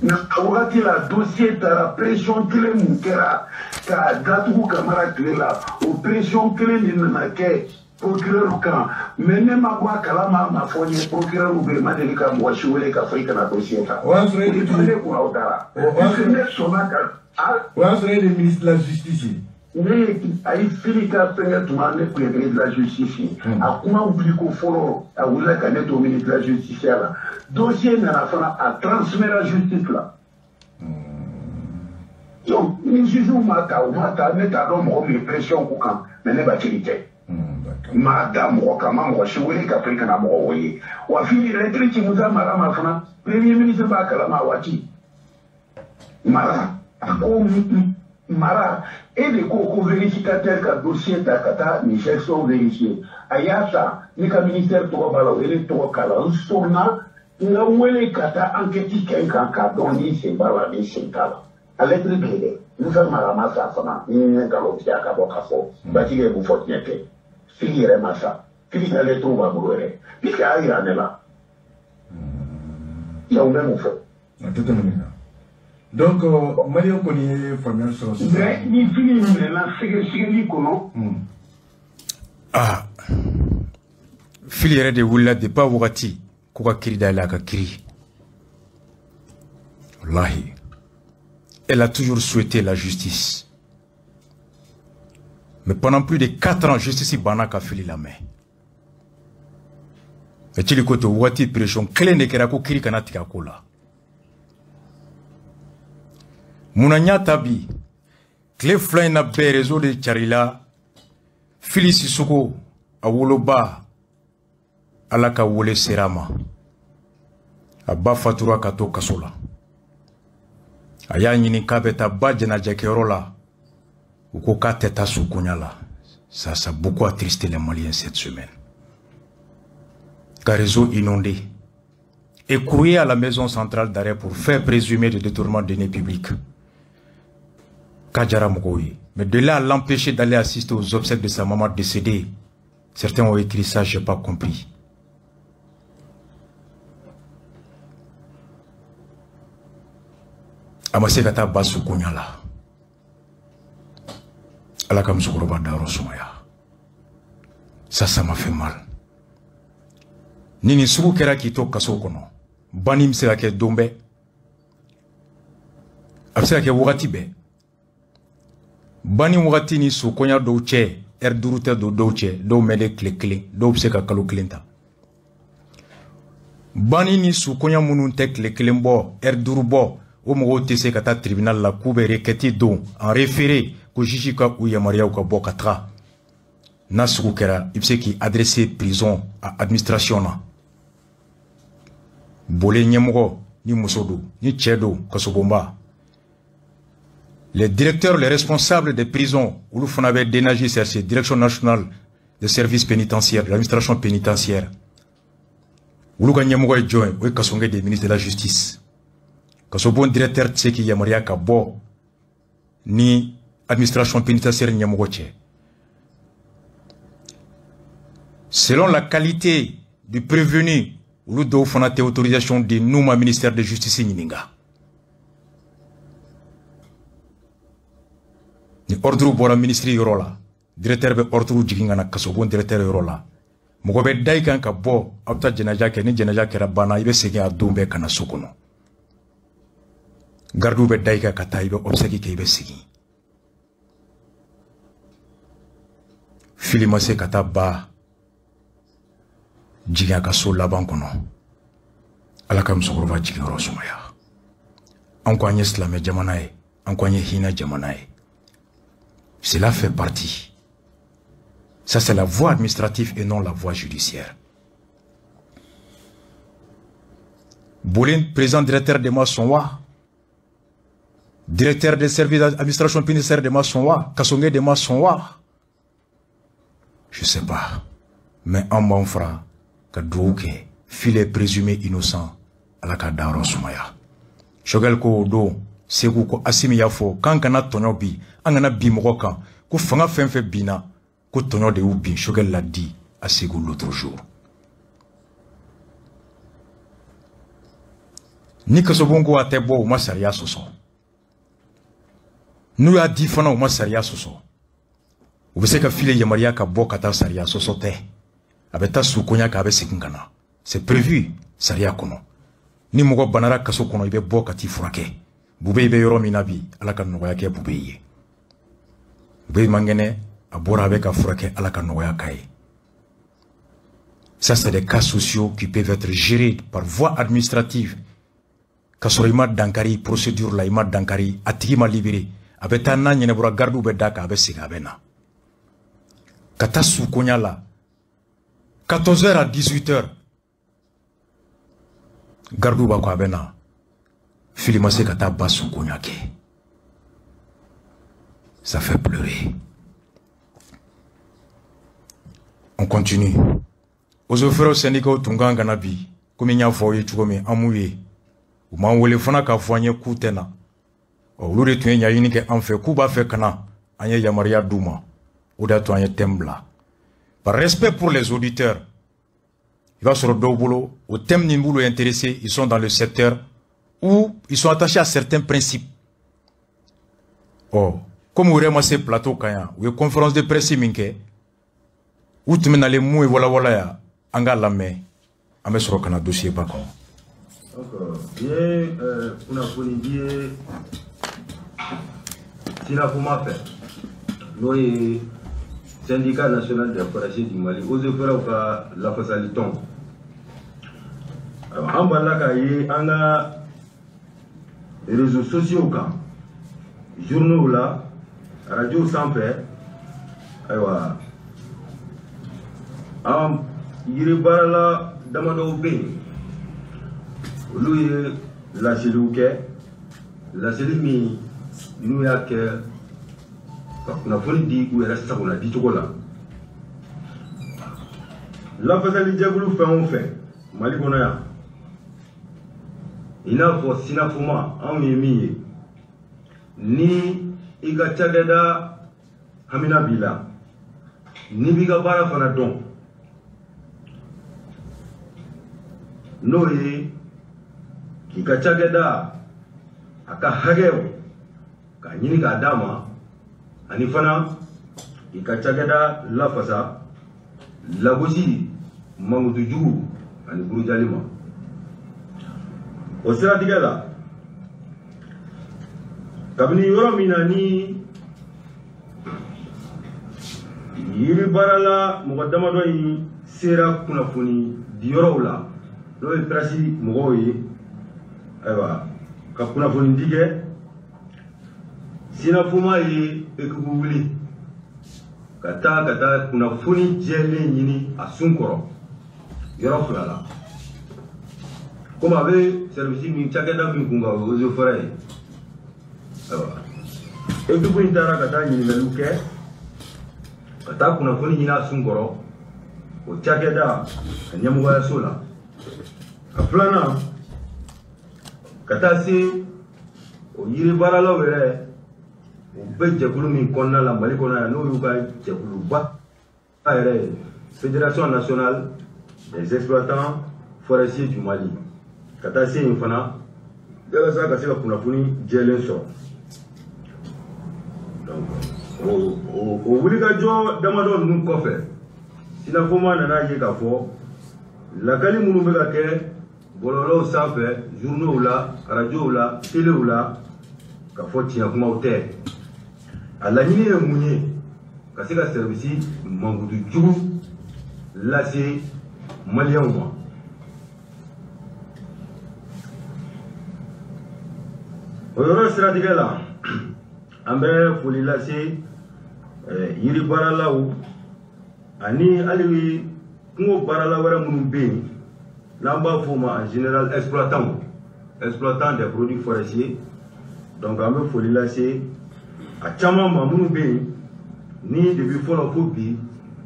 Nka a wagati la, dossier taara, pression kelen mun kɛra k'a datugu Kamara tile la, o pression kelen de nana kɛ procureur kan. Mais ne ma bɔ a kalama, a ma fɔ n ye. Procureur bɛ yen, ma deli ka mɔgɔ si wele k'a fɔ i kana dossier ta. O y'a sɔrɔ e de tun ne kunna o taara. Ne sɔnna ka. O y'a sɔrɔ e de ministre de la justice ye. Ne ye, a ye Fili ka fɛnkɛ tuma, ne tun ye ministre de la justice ye. A kuma wuli ko fɔlɔ, a wulila ka ne to ministre de la justice la. Dossier nana fana, a transféré justice la. Donc ni juge ma ta, o ma ta, ne t'a dɔn mɔgɔ min ye pression k'u kan, mais ne Bathily tɛ. N m'a da mɔgɔ kan, n ma mɔgɔ si wele ka fɔ i kana mɔgɔ wele. Wa Fili lettre ci Musa Mara ma fana, premier ministre b'a kalama a waati. Mara a ko, Mara, e de ko ko vérificateur ka dossier ta ka taa nin section vérifier. A y'a ta, ne ka ministère tɔgɔ b'a la, o ye ne tɔgɔ k'a la. N sɔnna n ka wele ka taa enquête kɛ n kan k'a dɔn ni sen b'a la, ni sen t'a la. A lettre bɛ yen dɛ. Musa Mara ma sa fana, ni n ye nkalon tigɛ, a ka bɔ k'a fɔ Bathily ye mun fɔ, tiɲɛ tɛ. Fili yɛrɛ ma sa, Fili ka lettre b'a bolo yɛrɛ, puisque a y'a yira ne la. Yaw bɛ mun fɔ? A tɛ tɛmɛ nin kan. Donc maliyɛn kɔni ye faamuyali sɔrɔ sisan. Mais ni Fili minɛna sɛgɛsɛgɛli kɔnɔ. Ah, Fili yɛrɛ de wulila depuis a wagati ko ka kiri dayɛlɛ a ka kiri. Wallahi, elle a toujours souhaité la justice. Mais pendant plus de 4 ans, justice banna ka Fili lamɛn. Mais Thili ko to waati pression kelen de kɛra ko kiri kana tigɛ a ko la. Munna n y'a ta bi tile 2 in na bɛɛ réseau de carila Fili Sisoko a woloba Ala ka wele sera a ma. A ba fatura ka to kaso la. A y'a ɲini k'a bɛ taa ba jɛnajɛkɛyɔrɔ la. U ko k'a tɛ taa sukonya la. Ça a beaucoup attristé les Maliens cette semaine. Ka réseau inondé. Écroué à la maison centrale d'arrêt pour faire présumer de détournement de deniers publics. Kajara mɔgɔw ye. Mais de là à l'empêcher d'aller assister aux obsèques de sa maman décédée, certains ont écrit ça, j'ai pas compris. A ma se ka taa ba sukonya la. Ala ka musokɔrɔba dayɔrɔ sumaya. Ça m'a fait mal. Ni nin sugu kɛra k'i to kaso kɔnɔ, banni bɛ se ka kɛ don bɛɛ. A bɛ se ka kɛ wagati bɛɛ. Banni wagati ni sukonya dɔw cɛ, heure 5 tɛ don dɔw cɛ, dɔw mɛnlen tile 1, dɔw bɛ se ka kalo 1 ta. Banni ni sukonya minnu tɛ tile 1 bɔ, heure 5 bɔ, o mɔgɔw tɛ se ka taa tribunal la k'u bɛ requête don en référé ko juge ka u yamaruyaw ka bɔ ka taga. N'a sugu kɛra, i bɛ se k'i adresser prison a administration na. Bole ɲɛmɔgɔ ni muso don, ni cɛ don, kasobonba. Les directeurs, les responsables des prisons, olu fana bɛ DNAJ CRC, Direction nationale des services pénitentiaires, de l'administration pénitentiaire. Olu ka ɲɛmɔgɔ ye jɔn ye? O ye Kassogué de ministre de la justice. Kasobon directeur tɛ se k'i yamaruya ka bɔ ni administration pénitentiaire ɲɛmɔgɔ cɛ. Selon la qualité du prévenu, olu dɔw fana tɛ autorisation di n'u ma ministère de justice ɲininka. Ni ordre bɔra ministre yɔrɔ la, directeur bɛ ordre jigin ka na kasobon directeur yɔrɔ la. Mɔgɔ bɛ da i kan ka bɔ, aw bɛ taa jɛnɛja kɛ, ni jɛnɛja kɛra banna, i bɛ segin a don bɛɛ ka na so kɔnɔ. Gardiw bɛ da i kan ka taa, i bɛ obsèque kɛ, i bɛ segin. Fili ma se ka taa ba jigin a ka so laban kɔnɔ. Ala ka musokɔrɔba jiginyɔrɔ sumaya. An ko an ye silamɛ jamana ye, an ko an ye hinɛ jamana ye. Cela fait partie. Ça, c'est la voie administrative et non la voie judiciaire. Bolin, président directeur de Massonwa, directeur des services d'administration pénitentiaire de Massonwa, Kassogué de Massonwa. Je sais pas. Mais en bon frère, ka duwawu kɛ, Fili présumé innocent, Ala ka dayɔrɔ sumaya. Choguel ko o don, Segu ko Assimi y'a fɔ k'an kana tɔɲɔ bi, an kana bi mɔgɔ kan, ko fanga fɛn fɛn binna, ko tɔɲɔ de y'u bin. Choguel l'a dit à Segu l'autre jour. Ni kasobon ko a tɛ bɔ, u ma sariya sɔsɔ. N'u y'a di fana, u ma sariya sɔsɔ. U bɛ se ka Fili yamaruya ka bɔ ka taa, sariya sɔsɔ tɛ. A bɛ taa sukonya kɛ, a bɛ segin ka na. C'est prévu sariya kɔnɔ. Ni mɔgɔ banara kaso kɔnɔ, i bɛ bɔ ka t'i furakɛ. Bube bɛ yɔrɔ min na bi, Ala ka nɔgɔya kɛ Bube ye. Bube man kɛnɛ, a bɔra a bɛ ka furakɛ, Ala ka nɔgɔya k'a ye. Ça, c'est des cas sociaux qui peuvent être gérés par voie administrative. K'a sɔrɔ i ma dankari procédure la, i ma dankari, a tigi ma libéré. A bɛ taa n'a ɲɛnabɔra, gardiw bɛ d'a kan, a bɛ segin, a bɛ na. Ka taa sukonya la, 14h à 18h, gardiw b'a kɔ, a bɛ na. Fili ma se ka taa ba sukonya kɛ. Ça fait pleurer. On continue. Eaux et forêts syndicats tun kan ka na bi, komi n y'a fɔ aw ye cogo min, an m'u ye. U m'an wele fana k'a fɔ an ye k'u tɛ na. Ɔ, olu de tun ye ɲɛɲini kɛ an fɛ k'u b'a fɛ ka na, an ye yamaruya d'u ma. O de y'a to an ye thème bila. Par respect pour les auditeurs, I b'a sɔrɔ dɔw bolo o thème nin b'olu intéressé, ils sont dans le secteur où ils sont attachés à certains principes. Ɔ komi u yɛrɛ ma se plateau kan yan, u ye conférence de presse min kɛ, u tun bɛ nalen mun ye walawala yan, an k'a lamɛn, an bɛ sɔrɔ ka na dossier ba kɔnɔ. Donc nin ye kunnafoni di ye SYNAFOMA fɛ, n'o ye Syndicat national des forestiers du Mali, eaux et forêts ka lafasali tɔn. An balila k'a ye an ka réseaux sociaux kan, journaux la, radio sanfɛ, ayiwa an yiri baarala damadɔw bɛ yen, olu ye laseliw kɛ, laseli min n'u y'a kɛ ka kunnafoni di u yɛrɛ sagona dicogo la. Lafasali jɛkulu fɛn o fɛn Mali kɔnɔ yan, i n'a fɔ SYNAFOMA, anw ye min ye, ni i ka cakɛda hamina b'i la, n'i b'i ka baara fana dɔn, n'o ye k'i ka cakɛda a ka hakɛw k'a ɲini k'a d'a ma, ani fana k'i ka cakɛda lafasa lagosi, mankutu jugu ani burujali ma. O siratigɛ la, kabini yɔrɔ min na ni yiri baarala mɔgɔ damadɔ in sera kunnafoni diyɔrɔw la, n'o ye presse mɔgɔw ye, ayiwa ka kunnafoni di kɛ, SYNAFOMA ye ekipu wuli ka taa kunnafoni jɛlen ɲini a sun kɔrɔ yɔrɔ fila la. Komi a bɛ service min cakɛda min kun kan, o ye eaux et forêts ye. Ayiwa ekipu in taara ka taa ɲininkaliw kɛ, ka taa kunnafoni ɲini a sun kɔrɔ o cakɛda a ɲɛmɔgɔyaso la. A filanan, ka taa se o yiri baaralaw yɛrɛ, u bɛ jɛkulu min kɔnɔna la Mali kɔnɔ yan, n'o y'u ka jɛkuluba yɛrɛ ye, Fédération nationale des exploitants forestiers du Mali, ka taa se yen fana walasa ka se ka kunnafoni jɛlen sɔrɔ. Donc o wulikajɔ damadɔ ninnu kɔfɛ, SYNAFOMA nana ye k'a fɔ lakali minnu bɛ ka kɛ bɔlɔlɔw sanfɛ, journaux la, radiow la, téléw la, k'a fɔ tiɲɛ kumaw tɛ. A laɲini ye mun ye? Ka se ka service mankutu jugu lase maliyɛnw ma. O yɔrɔ siratigɛ la, an bɛ foli lase yiri baaralaw ani hali kungo baarala wɛrɛ minnu bɛ yen, n'an b'a f'o ma en général exploitant, exploitant des produits forestiers. Donc an bɛ foli lase a caman ma minnu bɛ yen ni depuis fɔlɔ fo bi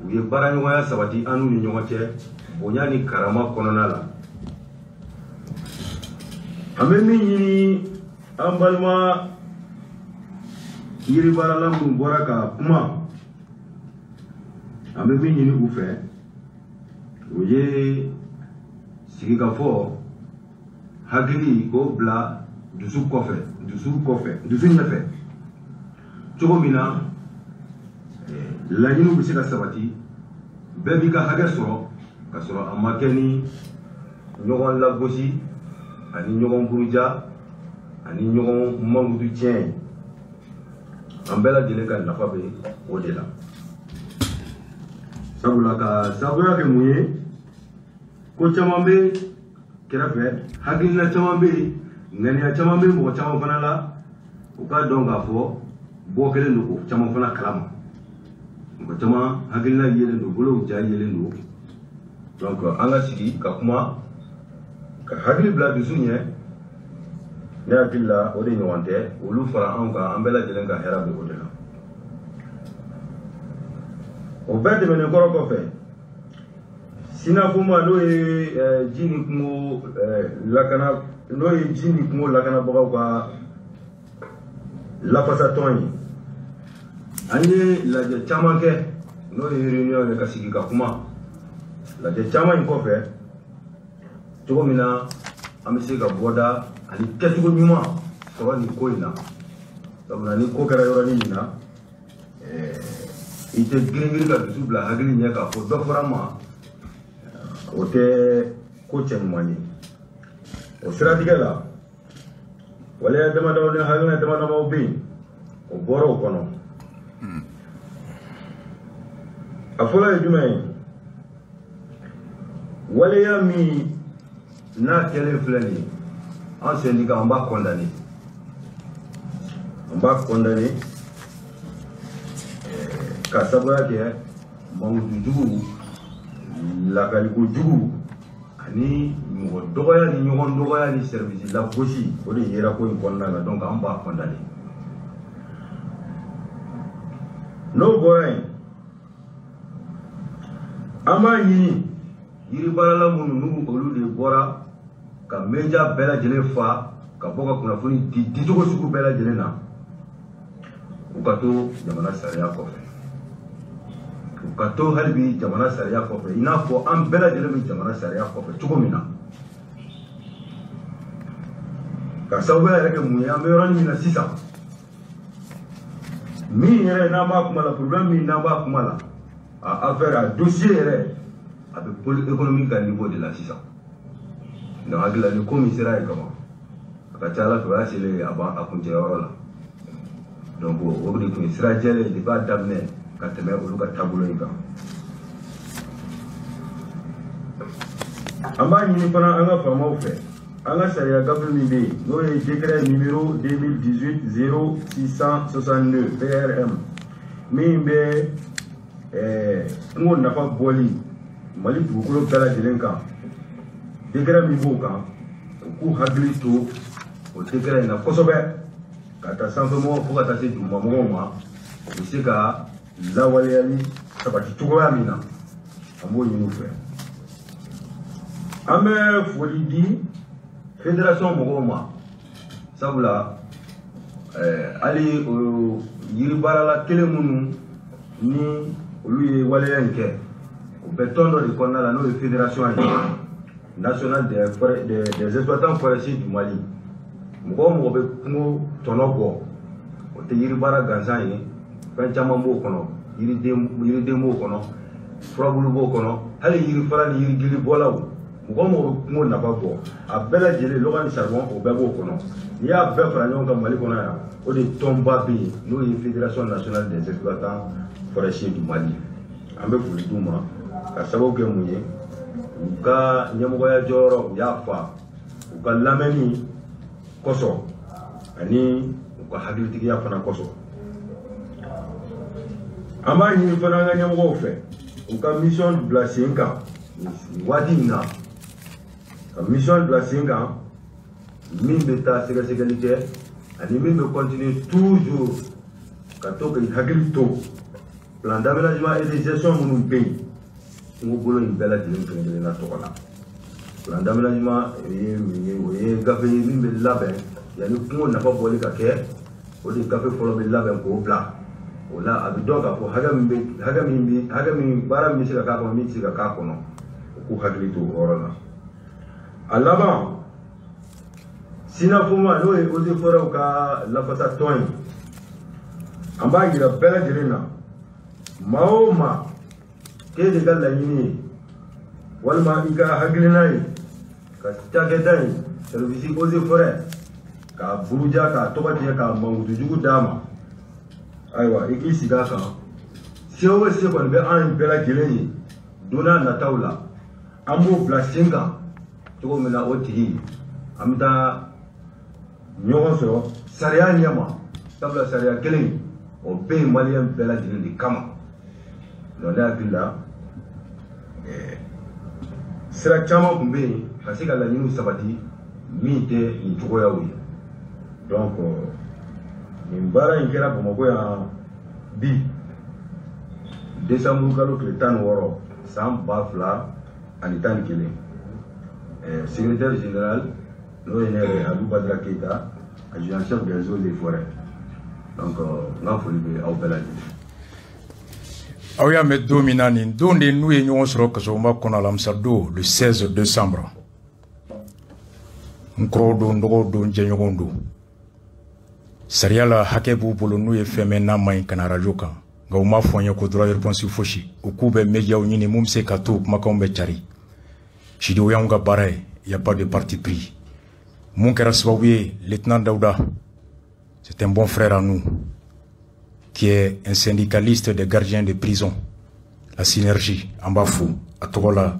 u ye baaraɲɔgɔnya sabati an n'u ni ɲɔgɔn cɛ bonya ni karama kɔnɔna la. An bɛ min ɲini an balima yiri baarala minnu bɔra ka kuma, an bɛ min ɲini u fɛ, o ye sigikafɔ, hakili k'o bila dusu kɔfɛ, dusu ɲɛfɛ, cogo min na laɲiniw bɛ se ka sabati, bɛɛ b'i ka hakɛ sɔrɔ ka sɔrɔ a ma kɛ ni ɲɔgɔn lagosi ani ɲɔgɔn buruja ani ɲɔgɔn mankutu tiɲɛ ye. An bɛɛ lajɛlen ka nafa bɛ o de la. Sabula ka sababuya kɛ mun ye, ko caman bɛ kɛrɛfɛ, hakilina caman bɛ yen, ŋaniya caman bɛ mɔgɔ caman fana la, u k'a dɔn k'a fɔ bɔ kɛlen don k'o caman fana kalama. Mɔgɔ caman hakilina yelen don, bolow ja yelen don. Donc an ka sigi ka kuma, ka hakili bila dusu ɲɛ, ne hakili la o de ɲɔgɔn tɛ, olu fara anw kan, an bɛɛ lajɛlen ka hɛrɛ bɛ o de la. O bɛɛ tɛmɛnen kɔrɔ kɔfɛ, SYNAFOMA n'o ye ji ni kungo lakana, n'o ye ji ni kungo lakanabagaw ka lafasatɔn ye, an ye lajɛ caman kɛ, n'o ye réunion ye ka sigi ka kuma. Lajɛ caman in kɔfɛ, Cogo min na an bɛ se ka bɔda ani kɛcogo ɲuman sɔrɔ nin ko in na. Sabula ni ko kɛra yɔrɔnin min na, i tɛ girin-girin ka dusu bila hakili ɲɛ k'a fɔ dɔ fɔra ma, o tɛ ko cɛɲuman ye. O siratigɛ la, waleya damadamaw ni hakilina damadamaw bɛ yen, o bɔra o kɔnɔ. A fɔlɔ ye jumɛn ye? Waleya min n'a kɛlen filɛ nin ye, an syndicat an b'a condamné. An b'a condamné ka sababuya kɛ mankutu jugu, lakaliko jugu ani mɔgɔ dɔgɔya ni ɲɔgɔn dɔgɔya ni service lagosi, o de yera ko in kɔnɔna la. Donc an b'a condamné. N'o bɔra yen, an b'a ɲini yiribaarala minnu n'u olu de bɔra ka média bɛɛ lajɛlen fa ka bɔ ka kunnafoni di dicogo sugu bɛɛ lajɛlen na, u ka to jamana sariya kɔfɛ. U ka to hali bi jamana sariya kɔfɛ, i n'a fɔ an bɛɛ lajɛlen bɛ jamana sariya kɔfɛ cogo min na. Ka sababuya yɛrɛ kɛ mun ye, an bɛ yɔrɔnin min na sisan, min yɛrɛ n'an b'a kuma la, problème min n'an b'a kuma la, a affaire, a dossier yɛrɛ, a bɛ pôle économique ka niveau de la sisan. Donc hakili la ni ko min sera yen kaban, a ka ca ala fɛ o y'a selen a ban a kuncɛyɔrɔ la. Donc o de tun ye sira jɛlen de b'a daminɛ ka tɛmɛ olu ka taabolo in kan. An b'a ɲini fana an ka faamaw fɛ, an ka sariya gafe min bɛ yen n'o ye décret numéro 2018 0669 PRM min bɛ kungo nafa bɔli Mali dugukolo bɛɛ lajɛlen kan, décret min b'o kan, u k'u hakili to o décret in na kosɛbɛ, ka taa sanfɛmɔgɔw fo ka taa se dugumamɔgɔw ma, u bɛ se ka lawaleyali sabati cogoya min na, an b'o ɲini u fɛ. An bɛ foli di fédération mɔgɔw ma, sabula hali o yiribaarala kelen minnu ni olu ye waleya in kɛ, o bɛ tɔn dɔ de kɔnɔna la n'o ye fédération ye nationale des exploitants forestiers du Mali. Mɔgɔ o mɔgɔ bɛ kungo tɔnɔ bɔ, o tɛ yiribaara gansan ye, fɛn caman b'o kɔnɔ, yiriden b'o kɔnɔ, furabulu b'o kɔnɔ, hali yirifara ni yirigili bɔlaw, mɔgɔ o mɔgɔ bɛ kungo nafa bɔ, a bɛɛ lajɛlen lɔgɔ ni charbon o bɛɛ b'o kɔnɔ. N'i y'a bɛɛ fara ɲɔgɔn kan Mali kɔnɔ yan, o de tɔnba bɛ yen n'o ye fédération nationale des exploitants forestiers du Mali. An bɛ foli d'u ma ka sababu kɛ mun ye, u ka ɲɛmɔgɔya jɔyɔrɔ u y'a fa, u ka lamɛnni kosɔn ani u ka hakilitigiya fana kosɔn. An b'a ɲini fana an ka ɲɛmɔgɔw fɛ, u ka mission bila sen kan waati in na, ka mission bila sen kan min bɛ taa sɛgɛsɛgɛli kɛ ani min bɛ continuer toujours ka to k'i hakili to plan d'aménagement et de gestion minnu bɛ yen kungo bolo in bɛɛ lajɛlen kelen kelenna tɔgɔ la. Plan d'aménagement ye min ye, o ye gafe ye min bɛ labɛn yanni kungo nafa bɔli ka kɛ, o de gafe fɔlɔ bɛ labɛn k'o bila. O la a bɛ dɔn k'a fɔ hakɛ min baara min bɛ se ka k'a kɔnɔ, min tɛ se ka k'a kɔnɔ, u k'u hakili to o yɔrɔ la. A laban, SYNAFOMA n'o ye eaux et forêts ka lafasa tɔn ye, an b'a yira bɛɛ lajɛlen na, maa o maa k'e de ka laɲini ye walima i ka hakilina ye ka cakɛda in service eaux et forêts k'a buruja, k'a tɔgɔ tiɲɛ, k'a mankutu jugu d'a ma, ayiwa i k'i sigi a kan. Se o se kɔni bɛ an bɛɛ lajɛlen ye don n'a nataw la, an b'o bila sen kan cogo min na o tigi an bɛ taa ɲɔgɔn sɔrɔ sariya ɲɛma, sabula sariya kelen o bɛ yen maliyɛn bɛɛ lajɛlen de kama. Donc ne hakili la sira caman tun bɛ yen ka se ka laɲiniw sabati min tɛ nin cogoyaw ye. Donc nin baara in kɛra Bamakɔ yan bi décembre kalo tile 16 san 2021. Secrétaire général n'o ye ne yɛrɛ Abou Badara Keita, adjoint chef des eaux et forêts. Donc n ka foli bɛ aw bɛɛ lajɛlen. Aw y'a mɛn don min na, nin don de n'u ye ɲɔgɔn sɔrɔ kasobonba kɔnɔ alamisa don, le 16 décembre. N kɔrɔw don, n dɔgɔw don, n jɛɲɔgɔnw don. Sariya la hakɛ b'u bolo n'u ye fɛn mɛn n'a man ɲi ka na arajo kan, nka u m'a fɔ n ye ko droit de réponse fosi. U k'u bɛ médiaw ɲini mun bɛ se ka to kumakanw bɛ cari. Sidi, o y'anw ka baara ye, y a pas de parti pris. Mun kɛra sababu ye, lieutenant Daouda, c'est un bon frère à nous, qui est un syndicaliste des gardiens de prison, la synergie, an b'a fo a tɔgɔ la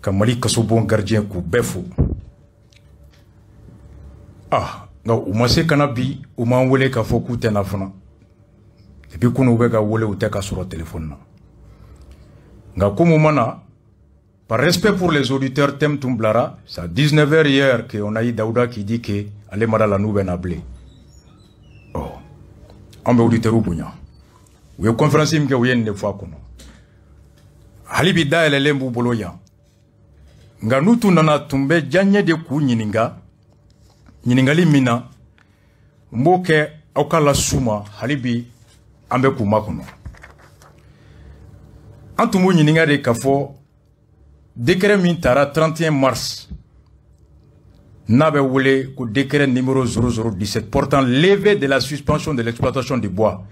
ka Mali kasobon gardien k'u bɛɛ fo. Ah, nka u ma se ka na bi, u m'an wele k'a fɔ k'u tɛ na fana. Depuis kunun u bɛ ka wele, u tɛ ka sɔrɔ téléphone na. Nka komi u ma na, par respect pour les auditeurs, thème tun bilara. C'est à 19h hier qu'on a eu Daouda qui dit que ale ma da la n'u bɛ na bilen. Ɔ, an bɛ auditeurs bonya. U ye conférence min kɛ, u ye nin de fɔ a kɔnɔ. Hali bi dayɛlɛlen b'u bolo yan, nka n'u tun nana, tun bɛ diyaɲɛ de k'u ɲininka ɲininkali min na, n b'o kɛ aw ka las'u ma. Hali bi an bɛ k'u makɔnɔ. An tun b'u ɲininka de k'a fɔ décret min tara 31 mars, n'a bɛ wele ko décret numéro 0017 portant levée de la suspension de l'exploitation du bois,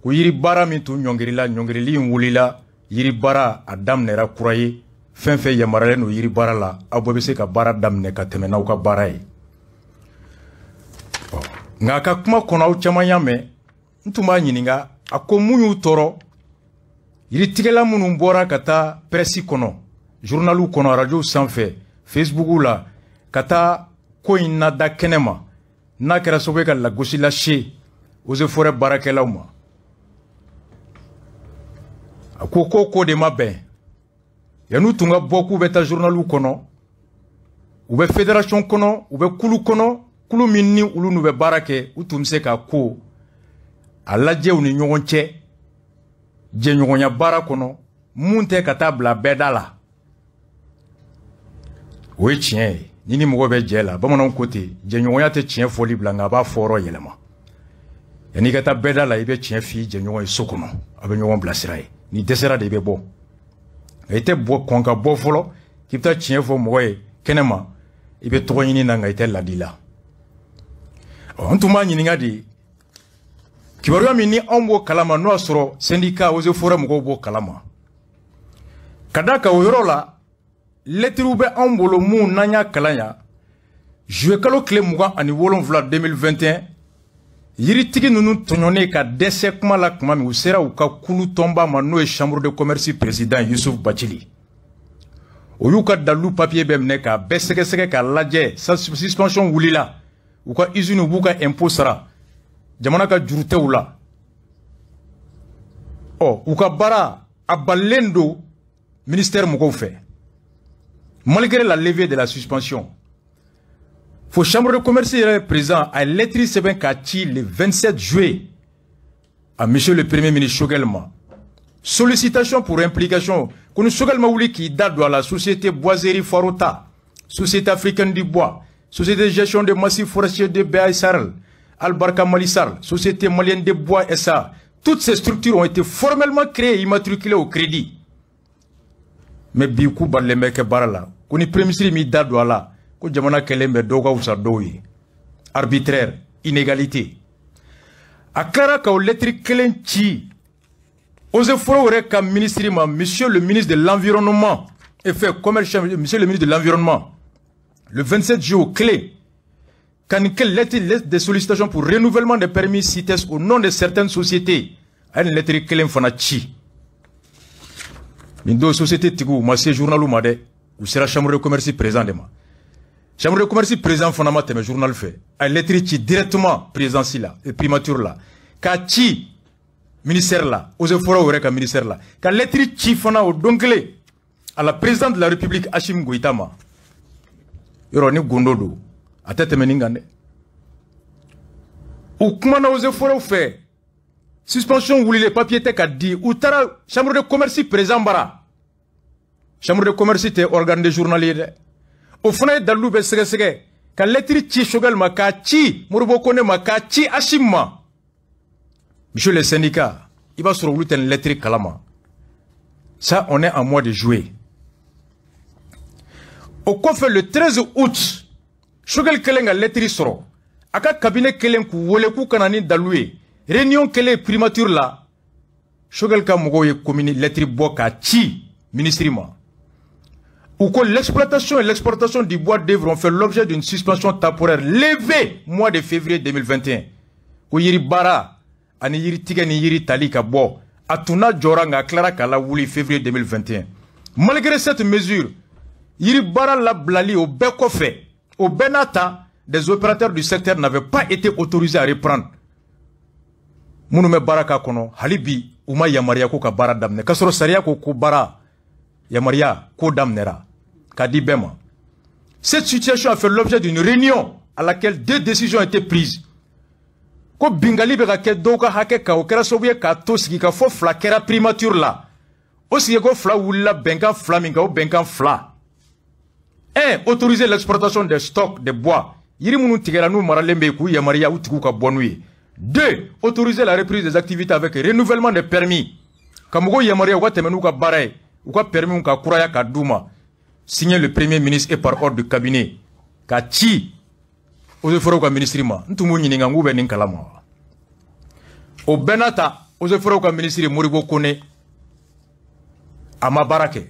ko yiri baara min tun ɲɔngirila, ɲɔngirili in wulila, yiri baara a daminɛra kura ye, fɛn fɛn yamaruyalen don yiri baara la, aw bɛɛ bɛ se ka baara daminɛ ka tɛmɛ n'aw ka baara ye. Nka a ka kuma kɔnɔ, aw caman y'a mɛn, n tun b'a ɲininka, a ko mun y'u tɔɔrɔ? Yiritigɛla minnu bɔra ka taa presse kɔnɔ, journaliw kɔnɔ, arajow sanfɛ, Facebook la, ka taa ko in nada kɛnɛ ma, n'a kɛra sababu ye ka lagosi lase eaux et forêts baarakɛlaw ma, a ko ko de ma bɛn. Yan'u tun ka bɔ k'u bɛ taa journaliw kɔnɔ, u bɛ fédération kɔnɔ, u bɛ kulu kɔnɔ, kulu min ni olu n'u bɛ baara kɛ, u tun bɛ se ka ko a lajɛ u ni ɲɔgɔn cɛ jɛɲɔgɔnya baara kɔnɔ, mun tɛ ka taa bila bɛɛ da la. O ye tiɲɛ ye. Ni mɔgɔ bɛ jɛ la, bamananw ko ten, jɛɲɔgɔnya tɛ tiɲɛ fɔli bila, nka a b'a fɔyɔrɔ yɛlɛma. Yanni i ka taa bɛɛ da la, i bɛ tiɲɛ f'i jɛɲɔgɔn ye so kɔnɔ, a bɛ ɲɔgɔn bilasira ye. N'i dɛsɛra de, i bɛ bɔ. Nka i tɛ bɔ kɔn ka bɔ fɔlɔ k'i bɛ taa tiɲɛ fɔ mɔgɔ ye kɛnɛ ma, i bɛ tɔgɔ ɲini na, nka i tɛ ladi la. Ɔ, n tun b'a ɲininka de, kibaruya min ni anw b'o kalama, n'o y'a sɔrɔ syndicat eaux et forêts mɔgɔw b'o kalama, ka d'a kan o yɔrɔ la, lɛtiriw bɛ anw bolo mun n'an y'a kalan yan. Juillet kalo tile 27 2021, yiritigi ninnu tɔɲɔnen ka dɛsɛ kuma la tuma min, u sera u ka kulu tɔnba ma, n'o ye chambre de commerce président Yusuf Bacili. O y'u ka dalilu papier bɛɛ minɛ k'a bɛɛ sɛgɛsɛgɛ k'a lajɛ. Suspension wulila, u ka usine b'u ka impôt sara, jamana ka juru tɛ u la. Ɔ, u ka baara a balilen don ministère mɔgɔw fɛ malgré la levée de la suspension. Fo chambre de commerce yɛrɛ président a ye lettre sɛbɛn k'a ci le 27 juillet à monsieur le premier ministre Choguel ma, sollicitation pour implication, ko ni Choguel ma wuli k'i da don a la, société Boiserie Farota, Société africaine du bois, Société de gestion de massifs forestiers de BA SARL, Albarka Mali SARL, Société malienne de bois SA, toutes ces structures ont été formellement créées et immatriculées au crédit, mais bi k'u balilen bɛ kɛ baara la, ko ni premier ministre m'i da don a la, ko jamana kɛlen bɛ dɔw ka wusa dɔw ye, arbitraire, inégalité. A tilara ka o lettre kelen ci eaux et forêts yɛrɛ ka ministre ma, monsieur le ministre de l'Environnement et fait commercial, monsieur le ministre de l'Environnement, le 27 juillet au clé, ka nin kɛ lettre de sollicitation pour renouvellement des permis CITES au nom de certaines sociétés. A ye nin lettre kelen fana ci. Nin don, société tigiw u ma se journal ma dɛ, u sera chambre de commerce président de ma. Chambre de commerce président fana ma tɛmɛ journal fɛ, a ye lettre ci directement présidence la et primature la, k'a ci ministère la, eaux et forêts yɛrɛ ka ministère la, ka lettre ci fana o don kelen à la présidente de la République Assimi Goïta ma. Yɔrɔ ni gundo don, a tɛ tɛmɛ nin kan dɛ. U kumana eaux et forêts fɛ, suspension wulilen, papier tɛ ka di, u taara chambre de commerce président bara. Chambre de commerce tɛ organe de journal ye dɛ. O fana ye dalilu bɛ sɛgɛsɛgɛ ka lettre ci Choguel ma, k'a ci Modibo Kone ma, k'a ci Assimi ma. Monsieur le syndicat, i b'a sɔrɔ olu tɛ nin lettre kalama. Ça, on est en mois de juillet. O kɔfɛ, le 13 août, Choguel kelen ka lettre sɔrɔ, a ka cabinet kelen k'u wele k'u kana ni dalu ye, réunion kelen primature la, Choguel ka mɔgɔw ye commune lettre bɔ k'a ci ministre ma. Ou que l'exploitation et l'exportation du bois d'œuvre ont fait l'objet d'une suspension temporaire levée mois de février 2021. Ko yiri baara ani yiri tigɛ ni yiri tali ka bɔ a tun na jɔra, nka a tilara k'a lawuli février 2021. Malgré cette mesure, yiri baara labilali o bɛɛ kɔfɛ, o bɛɛ n'a ta, des opérateurs du secteur n'avaient pas été autorisés à reprendre. Minnu bɛ baara k'a kɔnɔ, hali bi u ma yamaruya ko ka baara daminɛ, k'a sɔrɔ sariya ko ko baara yamaruya ko daminɛra k'a di bɛɛ ma. Cette situation a fait l'objet d'une réunion à laquelle deux décisions ont été prises. Ko bingali bɛ ka kɛ dɔw ka hakɛ kan, o kɛra sababu ye k'a to sigikafɔ fila kɛra primature la. O sigikafɔ fila wulila bɛnkan fila min kan, o bɛnkan fila: 1, autoriser l'exportation des stocks de bois, yiri minnu tigɛra n'u maralen bɛ yen, k'u yamaruya u tigiw ka bɔ n'u ye. 2, autoriser la reprise des activités avec renouvellement des permis, ka mɔgɔw yamaruya u ka tɛmɛ n'u ka baara ye, u ka permis ka kuraya ka d'u ma. Signé le Premier ministre et par ordre du cabinet, ka ci Eaux et Forêts ka ministre ma. N tun b'u ɲininka n k'u bɛ nin kalama wa? O bɛɛ n'a ta, Eaux et Forêts ka ministre Modibo Kone a ma baara kɛ,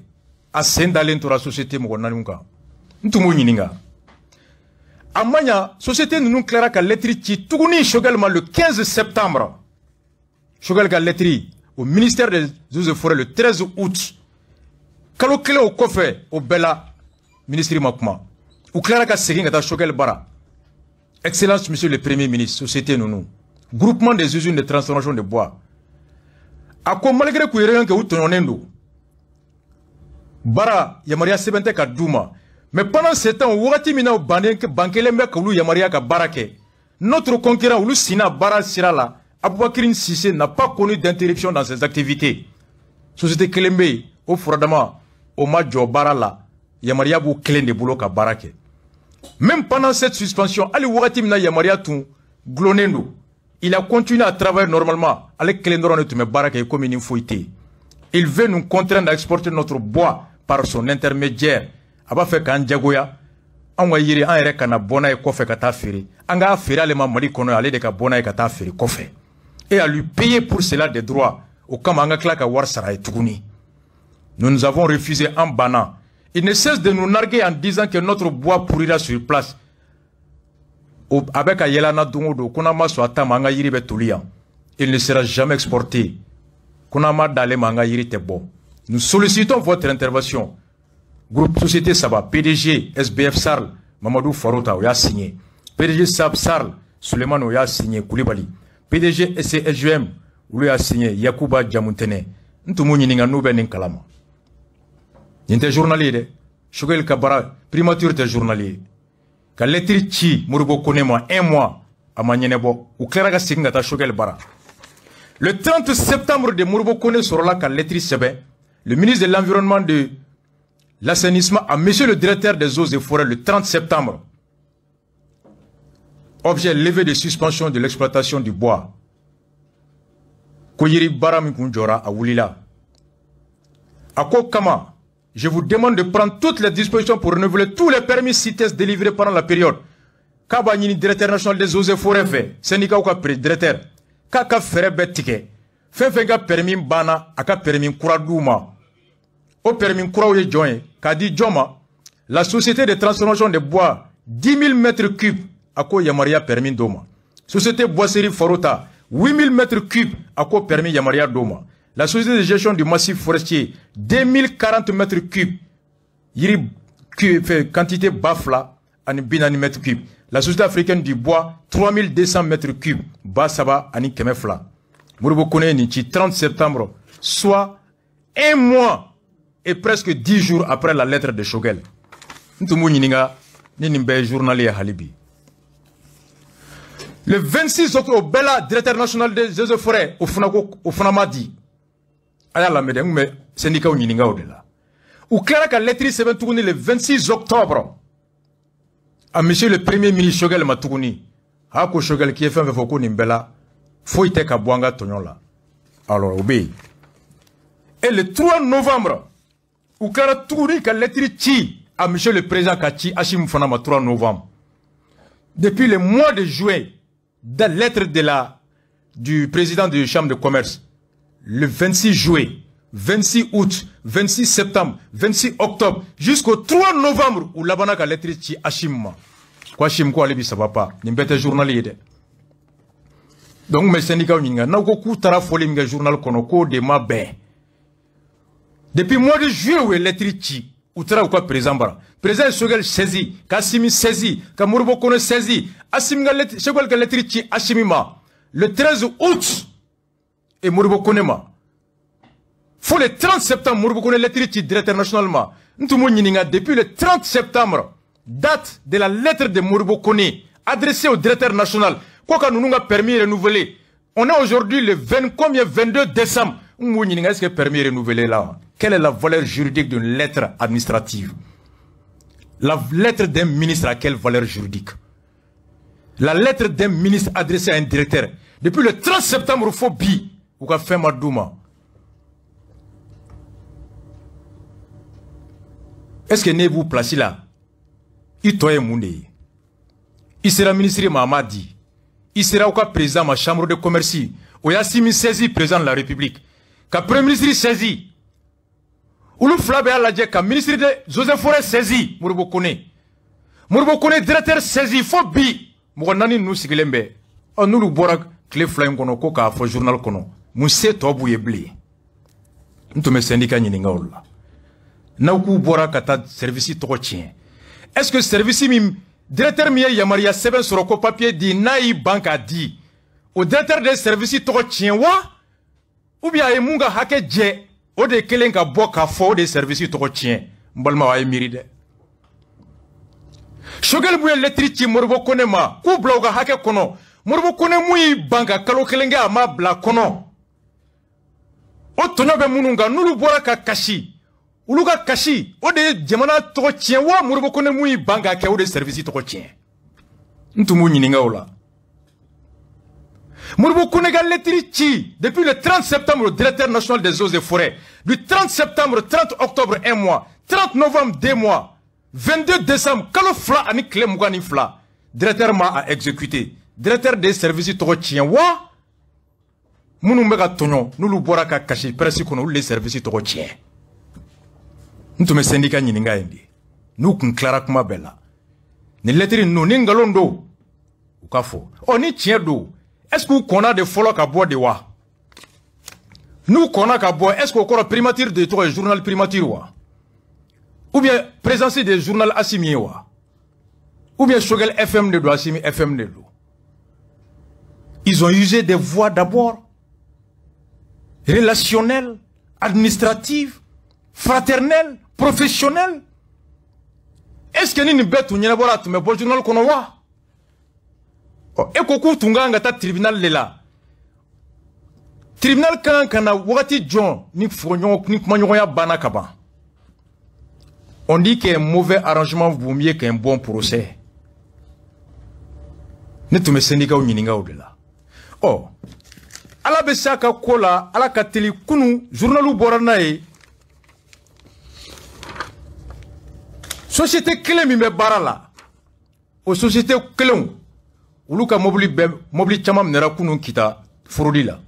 a sen dalen tora société mɔgɔ naani kan. N tun b'u ɲininka, a ma ɲa. Société ninnu tilara ka lettre ci tuguni Choguel ma le 15 septembre. Choguel ka lettre au ministère des Eaux et Forêts le 13 août, kalo kelen o kɔfɛ, o bɛɛ la ministre ma kuma. U tilara ka segin ka taa Choguel bara: Excellence Monsieur le Premier ministre, société ninnu, groupement des usines de transformation de bois, a ko malgré k'u ye réunion kɛ, u tɔɲɔnen don, baara yamaruya sɛbɛn tɛ ka d'u ma, mais pendant ce temps, wagati min na u bannen ban kelen bɛ k'olu yamaruya ka baara kɛ, notre concurrent, olu sinna baara sira la, Aboubacrine Cissé, n'a pas connu d'interruption dans ses activités. Société kelen bɛ yen, o furadama o ma jɔ baara la, yamaruya b'u kelen de bolo ka baara kɛ. Même pendant cette suspension, hali wagati min na yamaruya tun gulonnen don, il a continué à travailler normalement. Ale kelen dɔrɔn de tun bɛ baara kɛ komi ni foyi tɛ yen. Il veut nous contraindre à exporter notre bois par son intermédiaire. A b'a fɛ k'an jagoya anw ka yiri, an yɛrɛ kana bɔ n'a ye kɔfɛ ka taa feere, an k'a feere ale ma Mali kɔnɔ, ale de ka bɔ n'a ye ka taa feere kɔfɛ, et à lui payer pour cela des droits. O kama an ka tila ka wari sara ye tuguni. Nous, nous avons refusé en bannant. Il ne cesse de nous narguer en disant que notre bois pourrira sur place. A bɛ ka yɛlɛ an na don o don ko n'an ma sɔn a ta ma, an ka yiri bɛ toli yan. Il ne sera jamais exporté, ko n'an ma d'ale ma, an ka yiri tɛ bɔ. Nous sollicitons votre intervention. Groupe société saba, PDG SBF SARL Mamadou Farota, o y'a signé, PDG SAB SARL Sulemani, o y'a signé, Kulibali, PDG SCSGM, olu y'a signé, Yakuba Jamuntɛnɛ. N tun b'u ɲininka n'u bɛ nin kalama. Nin tɛ journal ye dɛ. Choguel ka baara primature tɛ journal ye. Ka lettre ci Modibo Kone ma, un mois a ma ɲɛnɛbɔ, u tilara ka segin ka taa Choguel bara. Le 30 septembre de, Modibo Kone sɔrɔla ka lettre sɛbɛn, le ministre de l'Environnement, de l'Assainissement, à monsieur le directeur des Eaux et Forêts le 30 septembre. Objet: levée de suspension de l'exploitation du bois. Ko yiri baara min kun jɔra, a wulila. A ko kama, je vous demande de prendre toutes les dispositions pour renouveler tous les permis CITES délivrés pendant la période. K'a b'a ɲini directeur national des Eaux et Forêts fɛ, syndicat ka directeur, k'a ka fɛɛrɛ bɛɛ tigɛ, fɛn fɛn ka permis banna, a ka permis kura d'u ma. O permis kuraw ye jɔn ye, k'a di jɔn ma? La société de transformation de bois, 10 000 mètres cubes, a ko yamaruya permis d'o ma. Société boisserie Farota, 8 000 mètres cubes, a ko permis yamaruya d'o ma. La société de gestion du massif forestier, 2040 mètres cubes, yiri fɛ quantité 2040 mètres cubes. La Société africaine du bois, 3200 mètres cubes, 3200. Modibo Kone ye nin ci 30 septembre, soit un mois et presque 10 jours après la lettre de Choguel. N tun b'u ɲininka ni nin bɛɛ ye journal ye hali bi. Le 26 octobre, o bɛɛ la, directeur national des Eaux et Forêts, o fana ko o fana ma di. A y'a lamɛn dɛ, n tun bɛ syndicat ɲininka o de la. U tilara ka lettre sɛbɛn tuguni le 26 octobre à monsieur le Premier ministre Choguel ma tuguni. A ko Choguel k'i ye fɛn fɛn fɔ, ko nin bɛɛ la foyi tɛ ka bɔ an ka tɔɲɔ la. Alors o bɛ yen. Et le 3 novembre, u tilara tuguni ka lettre ci à monsieur le président, ka ci Assimi fana ma 3 novembre. Depuis le mois de juin, dans lettre de du président de la chambre de commerce, le 26 juillet, 26 août, 26 septembre, 26 octobre, jusqu'au 3 novembre, où labanna ka lettre ci Assimi ma. Ko Assimi ko ale bi ça va pas. Nin bɛɛ tɛ journal ye dɛ. Donc mais syndicat ɲininka n'aw ko k'u taara fɔli min kɛ journal kɔnɔ k'o de ma bɛn. Depuis mois de juillet u ye lettre ci, u taara u ka président bara. Président ye Choguel saisi, ka Assimi saisi, ka Modibo Kone saisi, Assimi ka lettre, Choguel ka lettre ci Assimi ma le 13 août et Modibo Kone ma. Fo le 30 septembre Modibo Kone lettre ci directeur national ma. N tun b'o ɲininka depuis le 30 septembre, date de la lettre de Modibo Kone adressée au directeur national. Quoi que nous avons permis renouvelé. On est aujourd'hui le 20, combien, 22 décembre. Est-ce que permis renouvelé là? Quelle est la valeur juridique d'une lettre administrative? La lettre d'un ministre a quelle valeur juridique? La lettre d'un ministre adressée à un directeur. Depuis le 30 septembre, il faut bi. Ou qu'a fait Madouma. Est-ce que ne vous placez là? Il toye mounde. Il sera ministre Mahamadi. Il sera au cas président ma chambre de commerce. O Assimi saisi président de la République. Ka premier ministre saisi. Olu fila bɛ y'a lajɛ ka ministre de Joseph Faure saisi Modibo Kone. Modibo Kone directeur saisi fo bi mɔgɔ naani ninnu sigilen bɛ. Ɔ n'olu bɔra tile fila in kɔnɔ ko k'a fɔ journal kɔnɔ mun se tɔ b'u ye bilen. N tun bɛ syndicat ɲininka olu la. N'aw k'u bɔra ka taa service tɔgɔ tiɲɛ. Est-ce que service min directeur min ye yamaruya sɛbɛn sɔrɔ ko papier di n'a y'i ban k'a di o directeur de service tɔgɔ tiɲɛ wa ou bien a ye mun ka hakɛ jɛ o de kelen ka bɔ k'a fɔ o de service tɔgɔ tiɲɛ. N balimaw a ye miiri dɛ. Choguel mun ye lettre ci Modibo Kone ma k'u bila u ka hakɛ kɔnɔ, Modibo Kone mun y'i ban ka kalo kelen kɛ a ma bila kɔnɔ, o tɔɲɔ bɛ minnu kan n'olu bɔra ka kasi, olu ka kasi o de ye jamana tɔgɔ tiɲɛ wa Modibo Kone mun y'i ban k'a kɛ o de ye service tɔgɔ tiɲɛ. N tun b'u ɲininka o la. Modibo Kone ka lettre ci depuis le 30 septembre au directeur national des eaux et forêts, du 30 septembre 30 octobre 1 mois, 30 novembre 2 mois, 22 décembre kalo fila ani tile 22, directeur ma a exécuté. Directeur des services tɔgɔ tiɲɛ wa minnu bɛ ka tɔɲɔ n'olu bɔra ka kasi presse kɔnɔ olu de service tɔgɔ tiɲɛ. N tun bɛ syndicat ɲininka yen de n'u kun tilara kuma bɛɛ la. Nin lettre ninnu ni nkalon don u ka fɔ. Ɔ ni tiɲɛ don, est-ce que u kɔnna de fɔlɔ ka bɔ de wa? N'u kɔnna ka bɔ, est-ce que o kɔrɔ primature de tɔgɔ ye journal primature wa? Ou bien présence des journal Assimi ye wa? Ou bien Choguel FM de don, Assimi FM de don? Ils ont usé des voies d'abord relationnelles, administratives, fraternelles, professionnelles. Est-ce que ni nin bɛɛ tun ɲɛnabɔra a tun bɛ bɔ journal kɔnɔ wa? E ko k'u tun kan ka taa tribunal de la. Tribunal kan ka na wagati jɔn ni kumaɲɔgɔnya banna ka ban. On dit qu'un mauvais arrangement vaut mieux qu'un bon procès. Ne tun bɛ syndicat ɲininka o de la. Ɔ Ala bɛ s'a ka ko la, Ala ka teli kunun journalu bɔra n'a ye. Société kelen min bɛ baara la, o société kelenw olu ka mobili bɛɛ, mobili caman minɛra kunun Kita fraude la.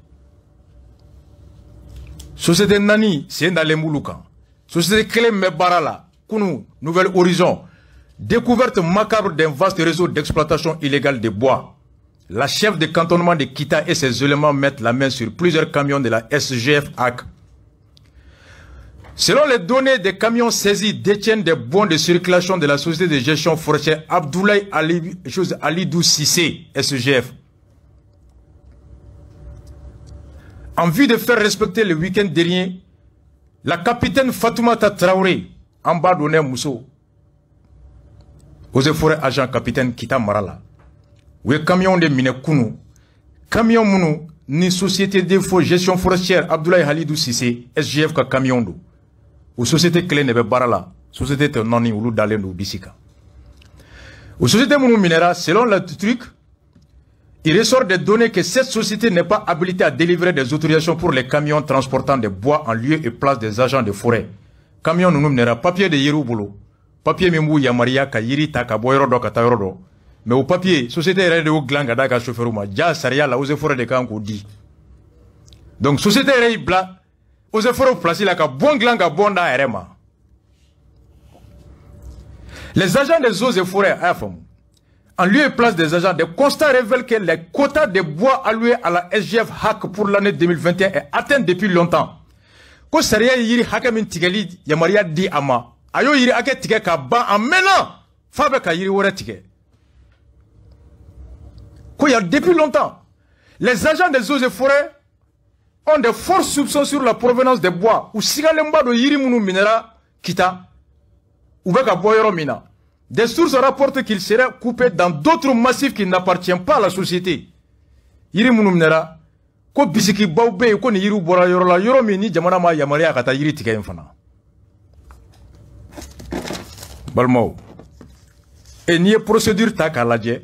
Société naani sen dalen b'olu kan. Société kelen min bɛ baara la kunun, Nouvel Horizon, découverte macabre d'un vaste réseau d'exploitation illégale de bois. La chef de cantonnement de Kita et ses éléments mettent la main sur plusieurs camions de la SGF AC. Selon les données des camions saisis détiennent des bons de circulation de la société de gestion forestière Abdoulaye Alidou Cissé, SGF. En vue de faire respecter le week-end dernier, la capitaine Fatoumata Traoré, en bas d'honneur Mousso, aux forêts agent capitaine Kita Marala, où le camion de Minekounou, camion mounou, ni société de gestion forestière Abdoulaye Halidou Cissé, SGF ka camion do. Ou société clé ne be barala, société te nani ou dalen ou bisika. Ou société mounou minera, selon le truc, il ressort des données que cette société n'est pas habilitée à délivrer des autorisations pour les camions transportant des bois en lieu et place des agents de forêt. Camion nounou minera, papier de yiri bolo, papier mimbu yamaria ka yiri ta ka bɔ yɔrɔ dɔ ka taa yɔrɔ dɔ. Mais o papier, société yɛrɛ de y'o dilan ka d'a ka chauffeur ma. Ja sariya la, eaux et forêts de kan k'o di. Donc société yɛrɛ y'i bila eaux et forêts place la ka bon dilan ka bon d'a yɛrɛ ma. Les agents des eaux et forêts, a y'a faamu, en lieu et place des agents, des constats révèlent que les quotas de bois alloués à la SGF HAC pour l'année 2021 est atteint depuis longtemps. Ko sariya ye yiri hakɛ min tigɛli yamaruya di a ma, a y'o yiri hakɛ tigɛ ka ban a mɛnna, f'a bɛ ka yiri wɛrɛ tigɛ. Ko il y a depuis longtemps, les agents des eaux et forêts ont de forts soupçons sur la provenance des bois. U sigalenba don yiri minnu minɛra Kita, u bɛ ka bɔ yɔrɔ min na. Des sources rapportent qu'ils seraient coupés dans d'autres massifs qui n'appartiennent pas à la société. Yiri minnu minɛra, ko bisikibaw bɛ yen, ko nin yiriw bɔra yɔrɔ la, yɔrɔ min ni jamana ma yamaruya ka taa yiri tigɛ yen fana. Balimaw, e n'i ye procédure ta k'a lajɛ,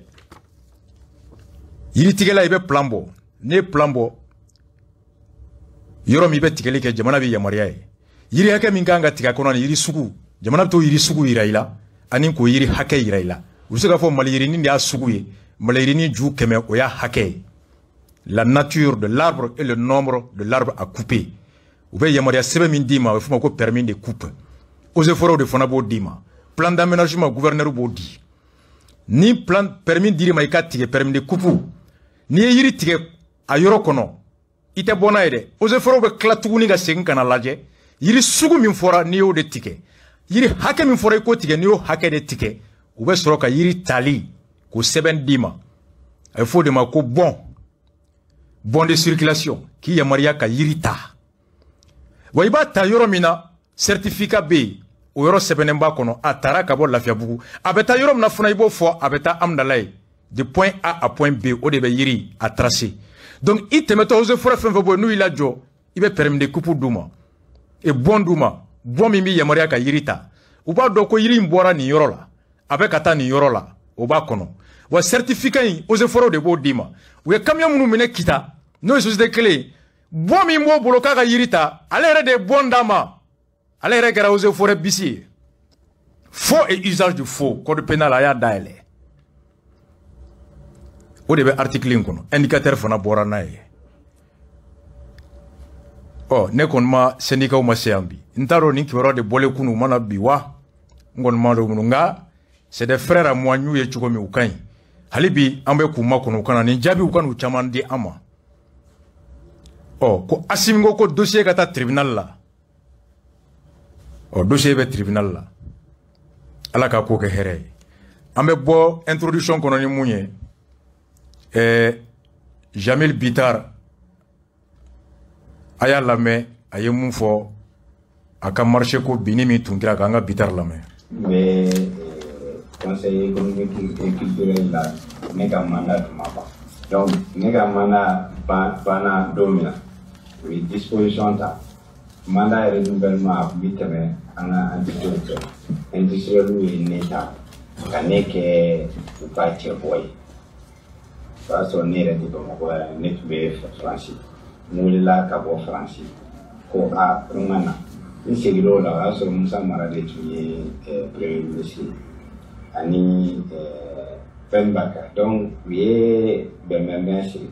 yiritigɛla, i bɛ plan bɔ. N'i ye plan bɔ, yɔrɔ min i bɛ tigɛli kɛ, jamana bɛ yamaruya ye. Yiri hakɛ min kan ka tigɛ a kɔnɔ, ni yiri sugu, jamana bɛ t'o yiri sugu yira i la ani k'o yiri hakɛ yira i la. U bɛ se k'a fɔ maliyirinin de y'a sugu ye, maliyirinin ju 100, o y'a hakɛ ye. La nature de l'arbre et le nombre de l'arbre à couper. U bɛ yamaruya sɛbɛn min d'i ma, a bɛ f'o ma ko permis de coupe. Eaux et forêts de fana b'o d'i ma. Plan d'aménagement, gouverneur b'o di. Ni plan permis dir'i ma i ka tigɛ, permis de coupe, n'i ye yiri tigɛ a yɔrɔ kɔnɔ, i tɛ bɔ n'a ye dɛ. Eaux et forêts bɛ tila tuguni ka segin ka na lajɛ, yiri sugu min fɔra, n'i y'o de tigɛ, yiri hakɛ min fɔra i k'o tigɛ, n'i y'o hakɛ de tigɛ, u bɛ sɔrɔ ka yiri tali k'o sɛbɛn d'i ma. A bɛ fɔ o de ma ko bon de circulation, k'i yamaruya ka yiri ta. Wa i b'a ta yɔrɔ min na, certificat bɛ yen, o yɔrɔ sɛbɛnnen b'a kɔnɔ, a taara ka bɔ Lafiyabugu, a bɛ taa yɔrɔ min na fana, i b'o fɔ, a bɛ taa Amudalayi, de point A à point B, o de bɛ yiri a tracé. Donc i tɛmɛtɔ, eaux et forêts fɛn fɛn bɔ yen, n'u y'i lajɔ, i bɛ permis de coupe d'u ma et bon d'u ma, bon min b'i yamaruya ka yiri ta. U b'a dɔn ko yiri in bɔra nin yɔrɔ la, a bɛ ka taa nin yɔrɔ la, o b'a kɔnɔ. Wa certificat in, eaux et forêts de b'o d'i ma. U ye camion minnu minɛ Kita, n'o ye société kelen ye, bon min b'o bolo k'a ka yiri ta, ale yɛrɛ de ye bon d'a ma. Ale yɛrɛ kɛra eaux et forêts bisi ye. Faux et usage de faux, code pénal, a y'a dayɛlɛ, o de bɛ article in kɔnɔ. Indicateur fana bɔra n'a ye. Ɔ ne kɔni ma, syndicat ma se yan bi, n t'a dɔn nin kibaruya de bɔlen kunun, u mana bi wa, n kɔni ma dɔn minnu. Nka c'est des frères à moi, n y'u ye cogo min, u ka ɲi. Hali bi an bɛ k'u makɔnɔ, u kana nin jaabi, u ka n'u caman di an ma. Ɔ ko Asimi ko dossier ka taa tribunal la. Ɔ dossier bɛ tribunal la, Ala ka ko kɛ hɛrɛ ye. An bɛ bɔ introduction kɔnɔ ni mun ye? Jamil Bitar, a y'a lamɛn, a ye mun fɔ a ka marché ko binni min tun kɛra, k'an ka Bitar lamɛn. N bɛ conseil économique et culturel la, ne ka mandat tun ma ban. Donc ne ka mandat banna don min na, u ye disposition ta, mandat renouvellement a tun bɛ tɛmɛ an ka entité fɛ. Industriel ye ne ta ka ne kɛ u ka cɛbɔ ye. O y'a sɔrɔ ne yɛrɛ tɛ Bamakɔ yan, ne tun bɛ Faransi. N wulila ka bɔ Faransi ko a ko n ka na. N seginna o la, o y'a sɔrɔ Musa Mara de tun ye premier ministre ye ani fɛn Baka. Donc u ye bɛnbɛnbɛn siri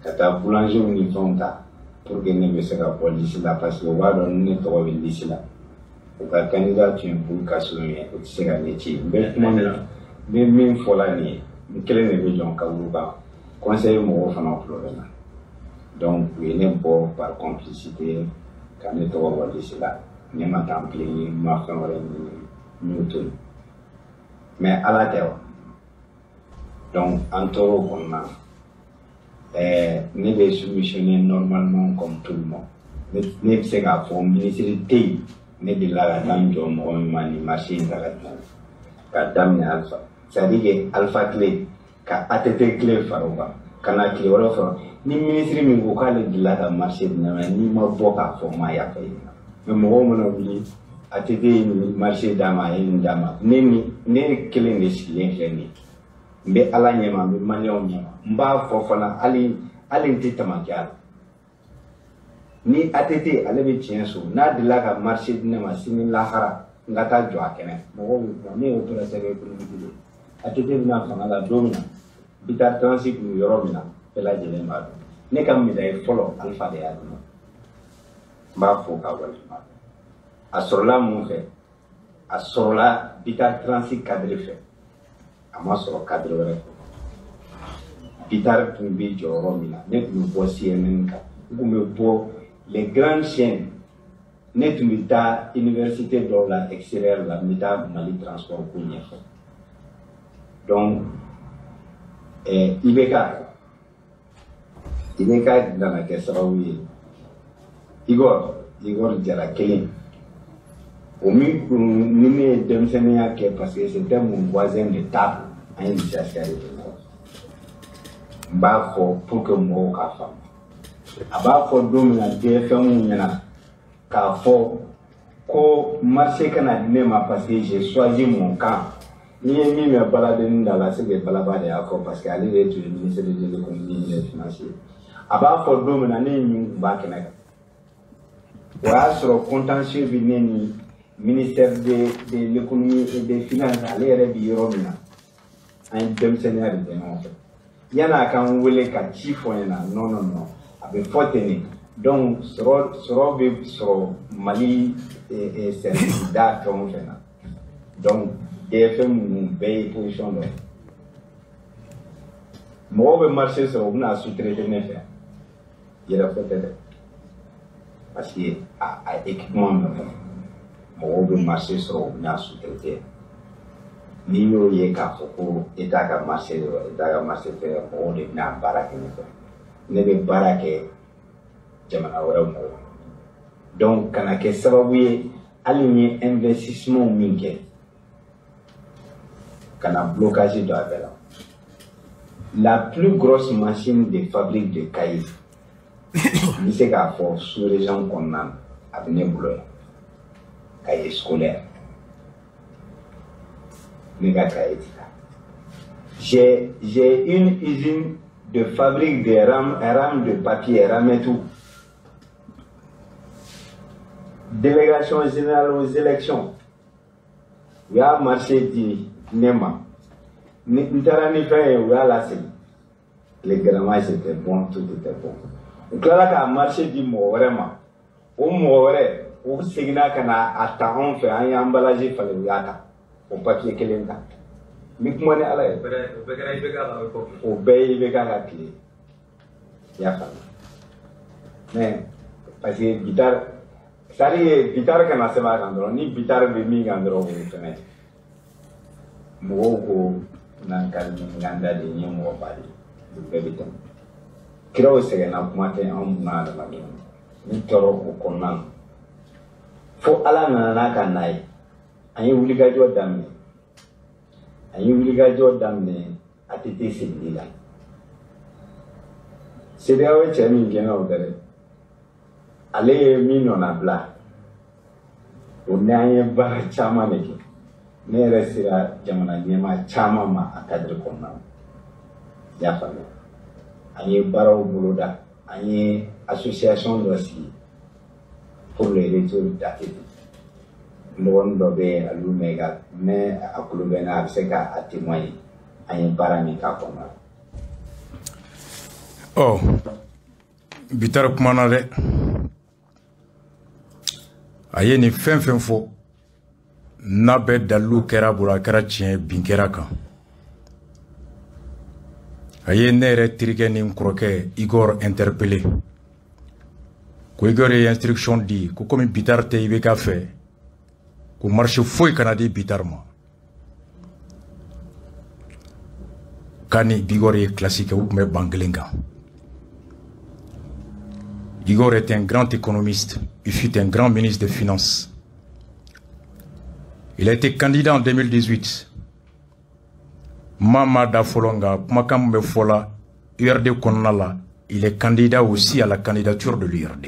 ka taa boulangerw ni fɛnw ta pour que ne bɛ se ka bɔ liste la, parce que u b'a dɔn ni ne tɔgɔ bɛ liste la, u ka candidat tun ye Bulu Kasum ye, o tɛ se ka ne ci. N bɛ kuma min, n bɛ min fɔ la nin ye, n kelen de bɛ jɔ n kaburu kan, conseil mɔgɔw fana tulo bɛ na. Donc u ye ne bɔ par complicité ka ne tɔgɔ bɔ liste la. Ne ma taa n plaigner, n ma fɛn wɛrɛ ɲini, n y'o to yen. Mais Ala tɛ wa. Donc an tor'o kɔnɔna na. Ne bɛ soumissionner normalement comme tout le monde. Ne bɛ se k'a fɔ ministre tɛ yen ne delila ka taa n jɔ mɔgɔ min ma nin marché in ta ka di ne ma ka daminɛ Alpha, c'est à dire que Alpha tile ka ATT tile fara o kan ka na tile wɛrɛ fara. Ni ministre min ko k'ale delila ka marché di ne ma, n'i ma bɔ k'a fɔ, n ma yafa i ma. Mais mɔgɔw mana wuli, ATT ye nin marché d'a ma, a ye nin d'a ma. Ne ni ne kelen de sigilen filɛ nin ye, n bɛ Ala ɲɛma, n bɛ maliyɛnw ɲɛma, n b'a fɔ fana, hali hali n tɛ tamakɛ a la. Ni ATT ale bɛ tiɲɛ so, n'a delila ka marché di ne ma, sini lahara n ka taa jɔ a kɛnɛ, mɔgɔw bɛ kuma. Ne ye opérateur économique de ye. ATT bɛna fanga la don min na, Bitar Transit kun bɛ yɔrɔ min na, bɛɛ lajɛlen b'a dɔn. Ne ka médaille fɔlɔ, Alpha de y'a di n ma. N b'a fo k'a waleɲuman dɔn. A sɔrɔla mun fɛ? A sɔrɔla Bitar Transit cadre fɛ. A ma sɔrɔ cadre wɛrɛ fɛ. Bitar tun bɛ jɔyɔrɔ min na, ne tun bɛ bɔ CNN kan, n tun bɛ bɔ les grandes chaînes. Ne tun bɛ taa université dɔw la extérieur la, n bɛ taa Mali transport ko ɲɛfɔ. Donc IBK nana kɛ sababu ye. Igor Jara kelen, o min kun ni ne ye denmisɛnninya kɛ, parce que c'était mon voisin de table, an ye lycée de kɛ ɲɔgɔn fɛ. N b'a fɔ pour que mɔgɔw k'a faamu. A b'a fɔ don min na DFM ɲɛna k'a fɔ ko marché kana di ne ma parce que j'ai choisi mon camp. N'i ye min mɛn baladennin da la, c'est que Balaba de y'a fɔ, parce que ale de tun ye ministre de l'économie et des finances ye. A b'a fɔ don min na, ne ye min kun b'a kɛnɛ kan, o y'a sɔrɔ contentieux bɛ ne ni ministère de l'économie et des finances, ale yɛrɛ bi yɔrɔ min na, an ye denmisɛnninya de kɛ ɲɔgɔn fɛ. Yan'a k'an wele ka ci fɔ n ɲɛna, non non non, a bɛ fɔ ten de. Donc sɔrɔ bɛ sɔrɔ Mali service da fɛn o fɛn na. Donc DFM ninnu bɛɛ ye position dɔ ye. Mɔgɔw bɛ marché sɔrɔ, u bɛna sous-traiter ne fɛ, yɛrɛ fɔ tɛ dɛ, parce que a équipement bɛ kɔnɔ. Mɔgɔw bɛ marché sɔrɔ, u bɛna sous-traiter. N'i y'o ye k'a fɔ ko État ka marché dɔrɔn, État ka marché tɛ, mɔgɔw de bɛna baara kɛ ne fɛ. Ne bɛ baara kɛ jamana wɛrɛw mɔgɔw. Donc kana kɛ sababu ye, hali ni ye investissement min kɛ, kana blocage don a bɛɛ la. La plus grosse machine de fabrique de cahiers, n bɛ se k'a fɔ sous-région kɔnɔna na, a bɛ ne bolo yan. Cahier scolaire, ne ka cahier ti taa. J'ai une usine de fabrique de rames de papier, rametou. Délégation générale aux élections, u y'a marché di ne ma. N taara ni fɛn ye, u y'a lasegin. Le grammage était bon, tout était bon. U tilala k'a marché di mɔgɔ wɛrɛ ma. O mɔgɔ wɛrɛ, o seginna ka na a ta anw fɛ, an ye emballage falen, u y'a ta. O papier kelen ta. N bɛ kuma ni Ala ye. O bɛɛ ye IBK ka tile. I y'a faamu. Mais parce que Bitar, c'est-à-dire Bitar kana sɛbɛn a kan dɔrɔn, ni Bitar bɛ min kan dɔrɔn, o ye fɛnɛ ye. Mɔgɔw ko n'an ka ɲininkali da de ye mɔgɔ ba de ye, o bɛɛ bɛ tɛmɛ. Kiraw sɛgɛnna, kuma tɛ anw buna adamadenw. Ni tɔɔrɔ o kɔnɔna na, fo Ala nana n'a ka na ye. An ye wulikajɔ daminɛ. An ye wulikajɔ daminɛ ATT sigili la. CEDEAO ye cɛ min gɛnna o tɛ dɛ. Ale ye min nɔnabila, o ni an ye baara caman de kɛ. Ne yɛrɛ sera jamana ɲɛmaa caman ma a cadre kɔnɔna na. I y'a faamuya. An ye baaraw boloda, an ye association dɔ sigi pour le retour d'ATT. N dɔgɔnin dɔ bɛ yen, Aliou Maïga, ne a kulo bɛ n na, a bɛ se k'a témoigner an ye baara min k'a kɔnɔna na. Ɔ, Bitar kumana dɛ. A ye nin fɛn fɛn fɔ, n'a bɛɛ dalilu kɛra bolo, a kɛra tiɲɛ, bin kɛra kan. A ye ne yɛrɛ terikɛ ni n kɔrɔkɛ Igor interpellé, ko Igor ye instruction di ko komi Bitar tɛ IBK fɛ, ko marché foyi kana di Bitar ma. K'a ni Igor ye classe kɛ, u tun bɛ ban kelen kan. Igor est un grand économiste, il fut un grand ministre des Finances. Il a été candidat en 2018. Mama da fɔlɔ, nka kumakan min bɛ fɔ la URD kɔnɔna la, il est candidat aussi à la candidature de l'URD,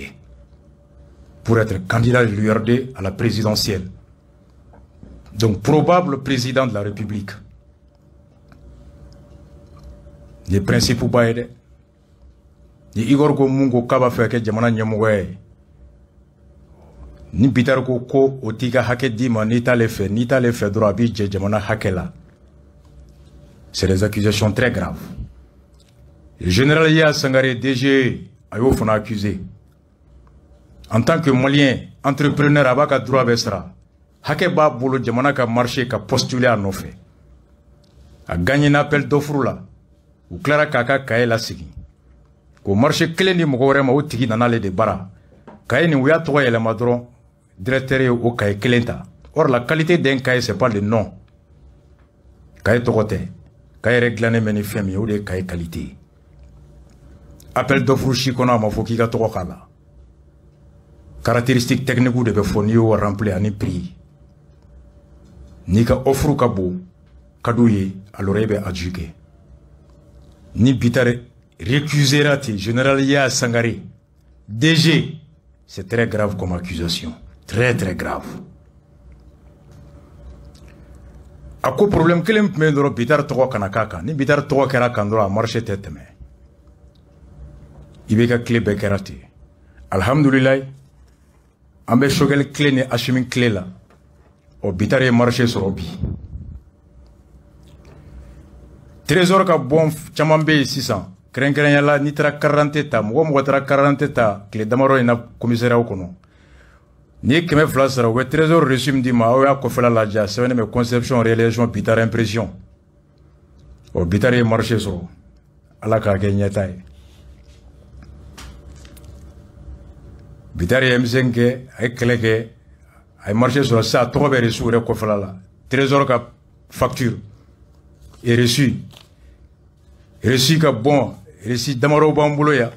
pour être candidat de l'URD à la présidentielle. Donc probable président de la République. Ni principe ba ye dɛ. Ni Igor ko mun ko k'a b'a fɛ ka kɛ jamana ɲɛmɔgɔ ye, ni Bitar ko ko o t'i ka hakɛ d'i ma, n'i t'ale fɛ, n'i t'ale fɛ dɔrɔn, a b'i jɛ jamana hakɛ la. C'est des accusations très graves. Le général Yaya Sangaré, DG, a y'o fana accusé. En tant que Malien, entrepreneur, a b'a ka droit bɛɛ sara. Hakɛ b'a bolo jamana ka marché ka postuler a nɔfɛ. A gagné appel d'offre la. U tilara k'a ka cahier lasegin. K'o marché kelen di mɔgɔ wɛrɛ ma, o tigi nana ale de bara. Cahier nin, u y'a tɔgɔ yɛlɛma dɔrɔn, directeur ye o cahier kelen ta. Or la qualité d'un cahier, c'est pas le nom. Cahier tɔgɔ tɛ. Cahier yɛrɛ dilannen bɛ ni fɛn min ye, o de ye cahier qualité ye. Appel d'offre si kɔnɔ, a ma fɔ k'i ka tɔgɔ k'a la. Caractéristique technique de bɛ fɔ n'i y'o remplir ani prix. N'i ka offre ka bon, ka d'u ye, alors e bɛ adjudiquer. Ni Bittar récusera ten, général Yaya Sangaré, DG, c'est très grave comme accusation. Très très grave. A ko problème kelen tun bɛ yen dɔrɔn, Bittar tɔgɔ kana k'a kan. Ni Bittar tɔgɔ kɛra kan dɔrɔn, a marché tɛ tɛmɛ. I b'i ka tile bɛɛ kɛra ten. Alhamdulilayi, an bɛ Choguel tile ni Assimi tile la. Ɔ, Bittar ye marché sɔrɔ bi. Trésor ka bon caman bɛ yen sisan. Kɛrɛnkɛrɛnya la, n'i taara carte d'identité ta, mɔgɔ mɔgɔ taara carte d'identité ta tile damadɔ in na commissariat kɔnɔ, n'i ye 200 sara, u bɛ trésor reçu min d'i ma, aw y'a kɔfɛla lajɛ, a sɛbɛnnen bɛ conception, réalisation, Bittar impression. Ɔ, Bittar ye marché sɔrɔ. Ala k'a kɛ ɲɛta ye. Bittar ye M5 kɛ, a ye kɛlɛ kɛ, a ye marché sɔrɔ sisan, a tɔgɔ bɛ reçu yɛrɛ kɔfɛla la. Trésor ka facture et reçu. Reçu ka bon, reçu damadɔ b'an bolo yan.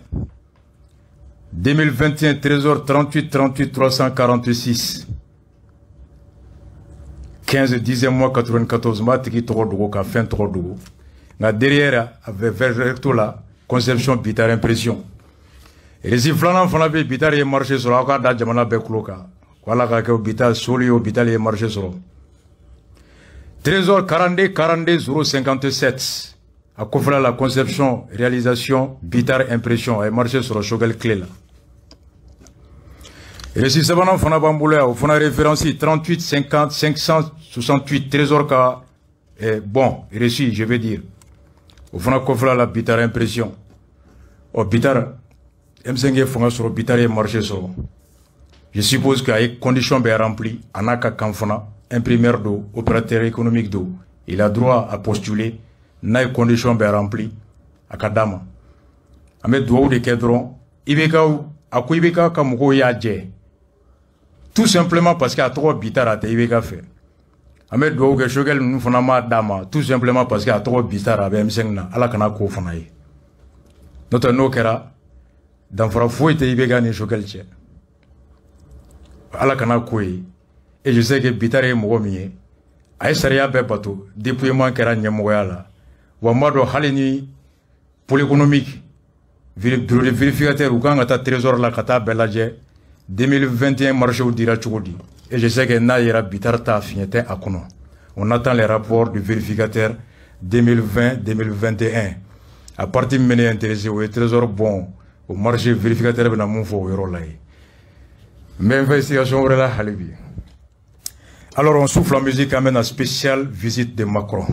2021 Trésor 38 38 346 15 10e mois 94, n b'a tigi tɔgɔ dogo ka fɛn tɔgɔ dogo. Nka derrière, a bɛ recto la, conception, Bittar impression. Reçu filanan fana bɛ yen, Bittar ye marché sɔrɔ, aw k'a da jamana bɛɛ tulo kan. Ko Ala k'a kɛ Bittar soli ye, Bittar ye marché sɔrɔ. Trésor 42 42 057, a kɔfɛla la, conception, réalisation, Bittar impression, a ye marché sɔrɔ Choguel tile la. Reçu sabanan fana b'an bolo yan, o fana référence 38 50 568, Trésor ka bon reçu, je veux dire. O fana kɔfɛla la, Bittar impression. Ɔ, Bittar M5 ye fanga sɔrɔ, Bittar ye marché sɔrɔ. Je suppose qu'a ye condition bɛɛ rempli, a n'a ka kan fana, imprimeur don, opérateur économique don, il a droit à postuler. N'a ye condition bɛɛ rempli, a ka d'a ma. An bɛ dugawu de kɛ dɔrɔn, IBK, a ko IBK ka mɔgɔw y'a jɛ. Tout simplement parce que a tɔgɔ Bittar, a tɛ IBK fɛ. An bɛ dugawu kɛ Choguel ninnu fana m'a d'a ma, tout simplement parce que a tɔgɔ Bittar, a bɛ M5 na. Ala kana k'o fana ye. N'o tɛ, n'o kɛra, danfara foyi tɛ IBK ni Choguel cɛ. Ala kana k'o ye. Et je sais que Bittar ye mɔgɔ min ye, a ye sariya bɛɛ bato, dépouillement kɛra ɲɛmɔgɔya la. Wa n b'a dɔn hali ni pôle économique, bureau de vérificateur, u kan ka taa trésor la ka taa bɛɛ lajɛ 2021 marché dira cogo di. Et je sais que n'a yera Bittar ta, fiɲɛ tɛ a kɔnɔ. On attend les rapports du vérificateur 2020-2021. A partie min bɛ ne intéressé, o ye trésor bon o marché, vérificateur bɛna mun fɔ o yɔrɔ la ye. N bɛ investigation wɛrɛ la hali bi. Alors on souffle en musique, an bɛna spéciale visite de Macron.